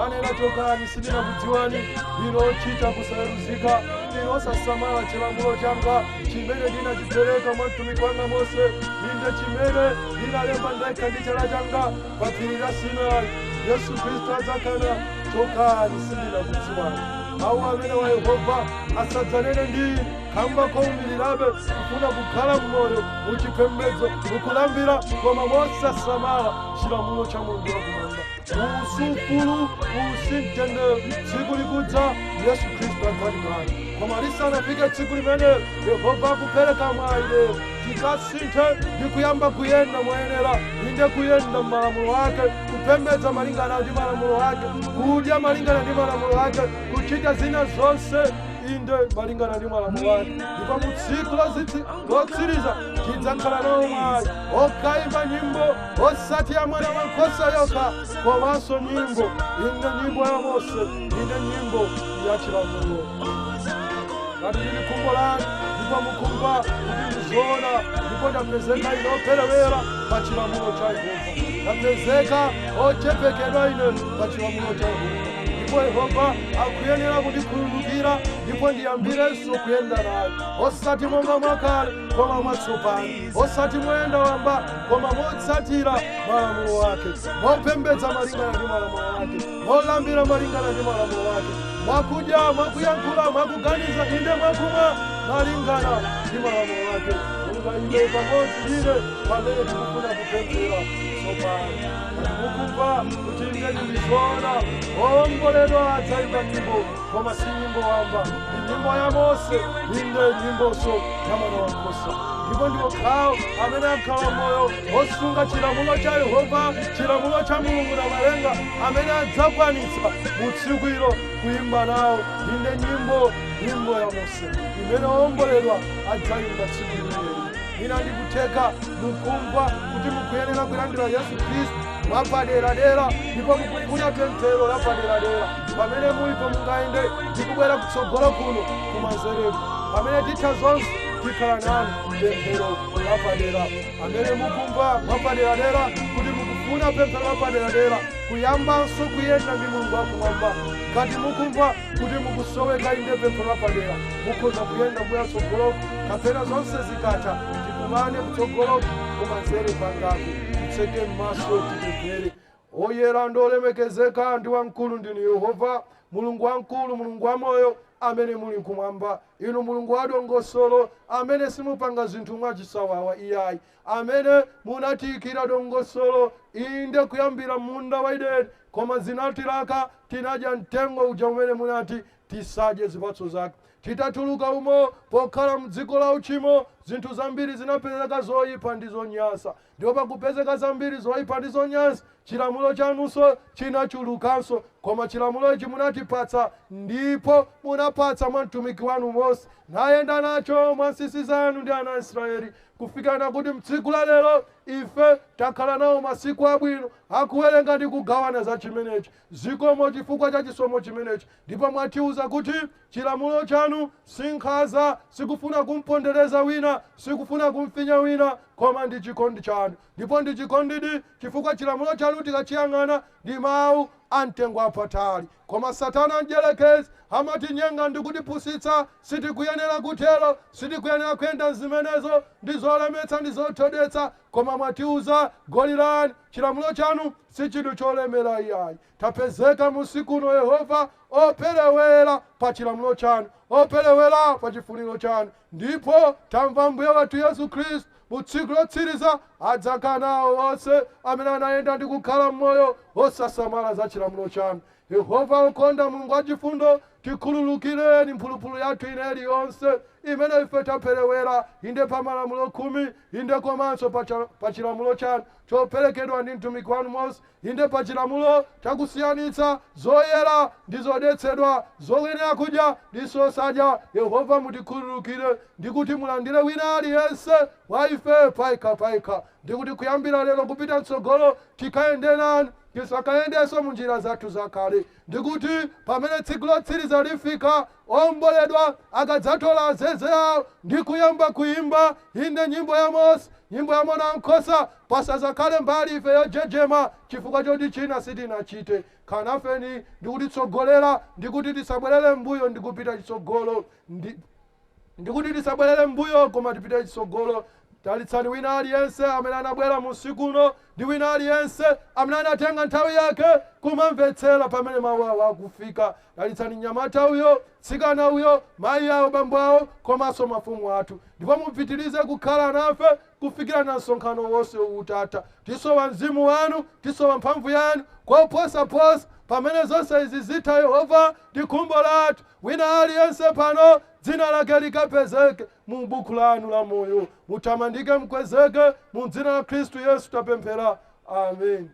anena, "Chokani, sindinakudziwani, inu ochita kusaweruzika, inu osasamala chilamulo changa chimene ndinachipereka mwa mtumiki wanga Mose, inde chimene ndinalemba ndekha ndi chala changa pa phiri la Sinai." Yesu Khristu adzakana, "Chokani, sindinakudziwani." Mawu amene wa Yehova asadzanene ndi kamba kowumirirabe kufuna kukhala mmoyo muchipembedzo, mukulambira, koma mosasamala chilamulo cha Mulungu wakumwamba. Usufulu usimtendere. Tsiku likudza Yesu Khristu adzalikana, koma lisanafike tsiku limene, Yehova akupereka mwayi lero tikasinthe ndi kuyamba kuyenda moyenera, inde kuyenda m'malamulo ake, kupembedza malingana ndi malamulo ake, kudya malingana ndi malamulo ake, kuchita zina zonse inde malingana ndi malamulo ake. Ndipo mu tsiku lotsiriza tidzakhala nawo mwayi okayimba nyimbo, osati ya Mwana wankhosa yokha, komanso nyimbo, inde nyimbo ya Mose, inde nyimbo ya chilamulo. Ngati lili khumbo lanu ndipo mukumva kuti ndizoona, ndipo ndapezeka ine operewera pa chilamulo cha Yehova, ndapezeka ochepekedwa ine pa chilamulo cha Yehova, ndipo Yehova akuyenera kundikhululukira, ndipo ndiyambirenso kuyenda naye, osati monga mwakale koma mwatsopano, osati moyenda wamba koma motsatira malamulo ake, mopembedza malingana ndi malamulo ake, molambira malingana ndi malamulo ake, mwakudya, mwakuyankhula, mwakuganiza, inde mwakumwa malingana ndi malamulo ake. Mungayimbe pamodzi ine pamene tikufuna kupemphera tsopano. Ngati mukumva kuti inde ndizoona, owomboledwa adzayimba nyimbo, koma si nyimbo wamba, ndi nyimbo ya Mose, inde nyimbonso ya Mwana Wankhosa. Ndipo ndi okhawo amene akhala moyo osunga chilamulo cha Yehova, chilamulo cha Mulungu Namalenga, amene adzakwanitsa mu tsiku ilo kuyimba nawo inde nyimbo, nyimbo ya Mose imene owomboledwa adzayimba tsiku limeneli. Ina ndikutheka mukumva kuti mukuyenera kulandira Yesu Khristu mwapaderadera, ndipo mukufuna pemphero lapaderadera. Pamene mulipo, mungayende ndikubwera kutsogolo kuno kumanzereko. Pamene titha zonse, tikhala nanu pemphero lapadera. Amene mukumva mwapaderadera kuti mukufuna pemphero lapaderadera kuyambanso kuyenda ndi Mulungu wakumwamba, ngati mukumva kuti mukusoweka inde pemphero lapadera, mukhoza kuyenda kuya tsogoloko, kapena zonse zikatha tikumane kutsogoloko kumanzere kwangako. Titseke m'maso, tipemphere. Oyera ndi olemekezeka ndi wamkulu ndinu Yehova Mulungu wamkulu, Mulungu wamoyo amene muli kumwamba, inu Mulungu wa dongosolo amene simupanga zinthu mwachisawawa iyayi, amene munatiyikira dongosolo inde kuyambira munda wa Edeni, koma zinatilaka, tinadya mtengo uja umene munati tisadye zipatso zake. Titatuluka umo, pokhala mdziko la uchimo, zinthu zambiri zinapezeka zoyipa ndi zonyansa, ndipo pakupezeka zambiri zoyipa ndi zonyansa, chilamulo chanunso chinachulukanso. Koma chilamulo ichi munatipatsa, ndipo munapatsa mwa mtumiki wanu Mose, nayenda nacho mwa nsisi zanu ndi ana a Israeli, kufikana kuti mtsiku la lero ife takhala nawo masiku abwino akuwerenga ndi kugawana za chimenechi. Zikomo chifukwa cha chisomo chimenechi. Ndipo mwatiuza kuti chilamulo chanu sinkhanza, sikufuna kumpondereza wina, sikufuna kumfinya wina, koma ndi chikondi chanu. Ndipo ndi chikondidi, chifukwa chilamulo chanu tikachiyang'ana ndi mawu amtengo apatali. Koma Satana mdierekezi amatinyenga ndi kutipusitsa. Sitikuyenera kutero, sitikuyenera kuyenda zimenezo, ndi zolemetsa, ndi zothodwetsa. Koma mwatiuza, golirani, chilamulo chanu si chinthu cholemera iyayi. Tapezeka musiku uno, Yehova, operewera pa chilamulo chanu, operewera pa chifuniro chanu. Ndipo tamva Mbuye wathu Yesu Khristu mu tsiku lotsiriza adzakanawo onse amene anayenda ndi kukhala m'moyo osasamala za chilamulo chanu. Yehova ukonda, Mulungu wachifundo, tikhululukireni mphulupulu yathu ina iliyonse imene ife taperewera inde pa malamulo 10, inde komanso pa chilamulo chanu choperekedwa ndi mtumiki wanu Mose, inde pa chilamulo chakusiyanitsa zoyera ndi zodetsedwa, zoyenera kudya ndi zosadya. Yehova, mutikhululukire ndikuti mulandire wina aliyense wa ife payekha payekha, ndikuti kuyambira lero kupita mtsogolo tikayende nanu, tisakayendenso mu njira zathu zakale, ndikuti pamene tsiku lotsiriza lifika, owomboledwa akadzatola azeze awo ndi kuyamba kuyimba inde nyimbo ya Mose, nyimbo ya Mwana Wankhosa, pasazakhale mbali ife yojejema chifukwa choti china sitinachite. Khanafeni ndikutitsogolera, ndikuti tisabwerere mbuyo ndikupita chitsogolo, ndikuti tisabwerere mbuyo koma tipite chitsogolo. Dalitsani wina aliyense amene anabwera musiku uno ndi wina aliyense amene anatenga nthawi yake kumamvetsera pamene mawu awo akufika. Dalitsani mnyamata uyo, tsikana uyo, mayi awo, bambo awo, komanso mafumu athu, ndipo mupitirize kukhala nafe kufikira na msonkhano wonse utatha. Tisowa mzimu wanu, tisowa mphamvu yanu koposaposa. Pamene zonse izi zitha, Yehova, ndi khumbo lathu wina aliyense pano dzina lake likapezeke mu buku lanu la moyo. Mutamandike, mkwezeke. Mu dzina la Khristu Yesu tapemphera, amen.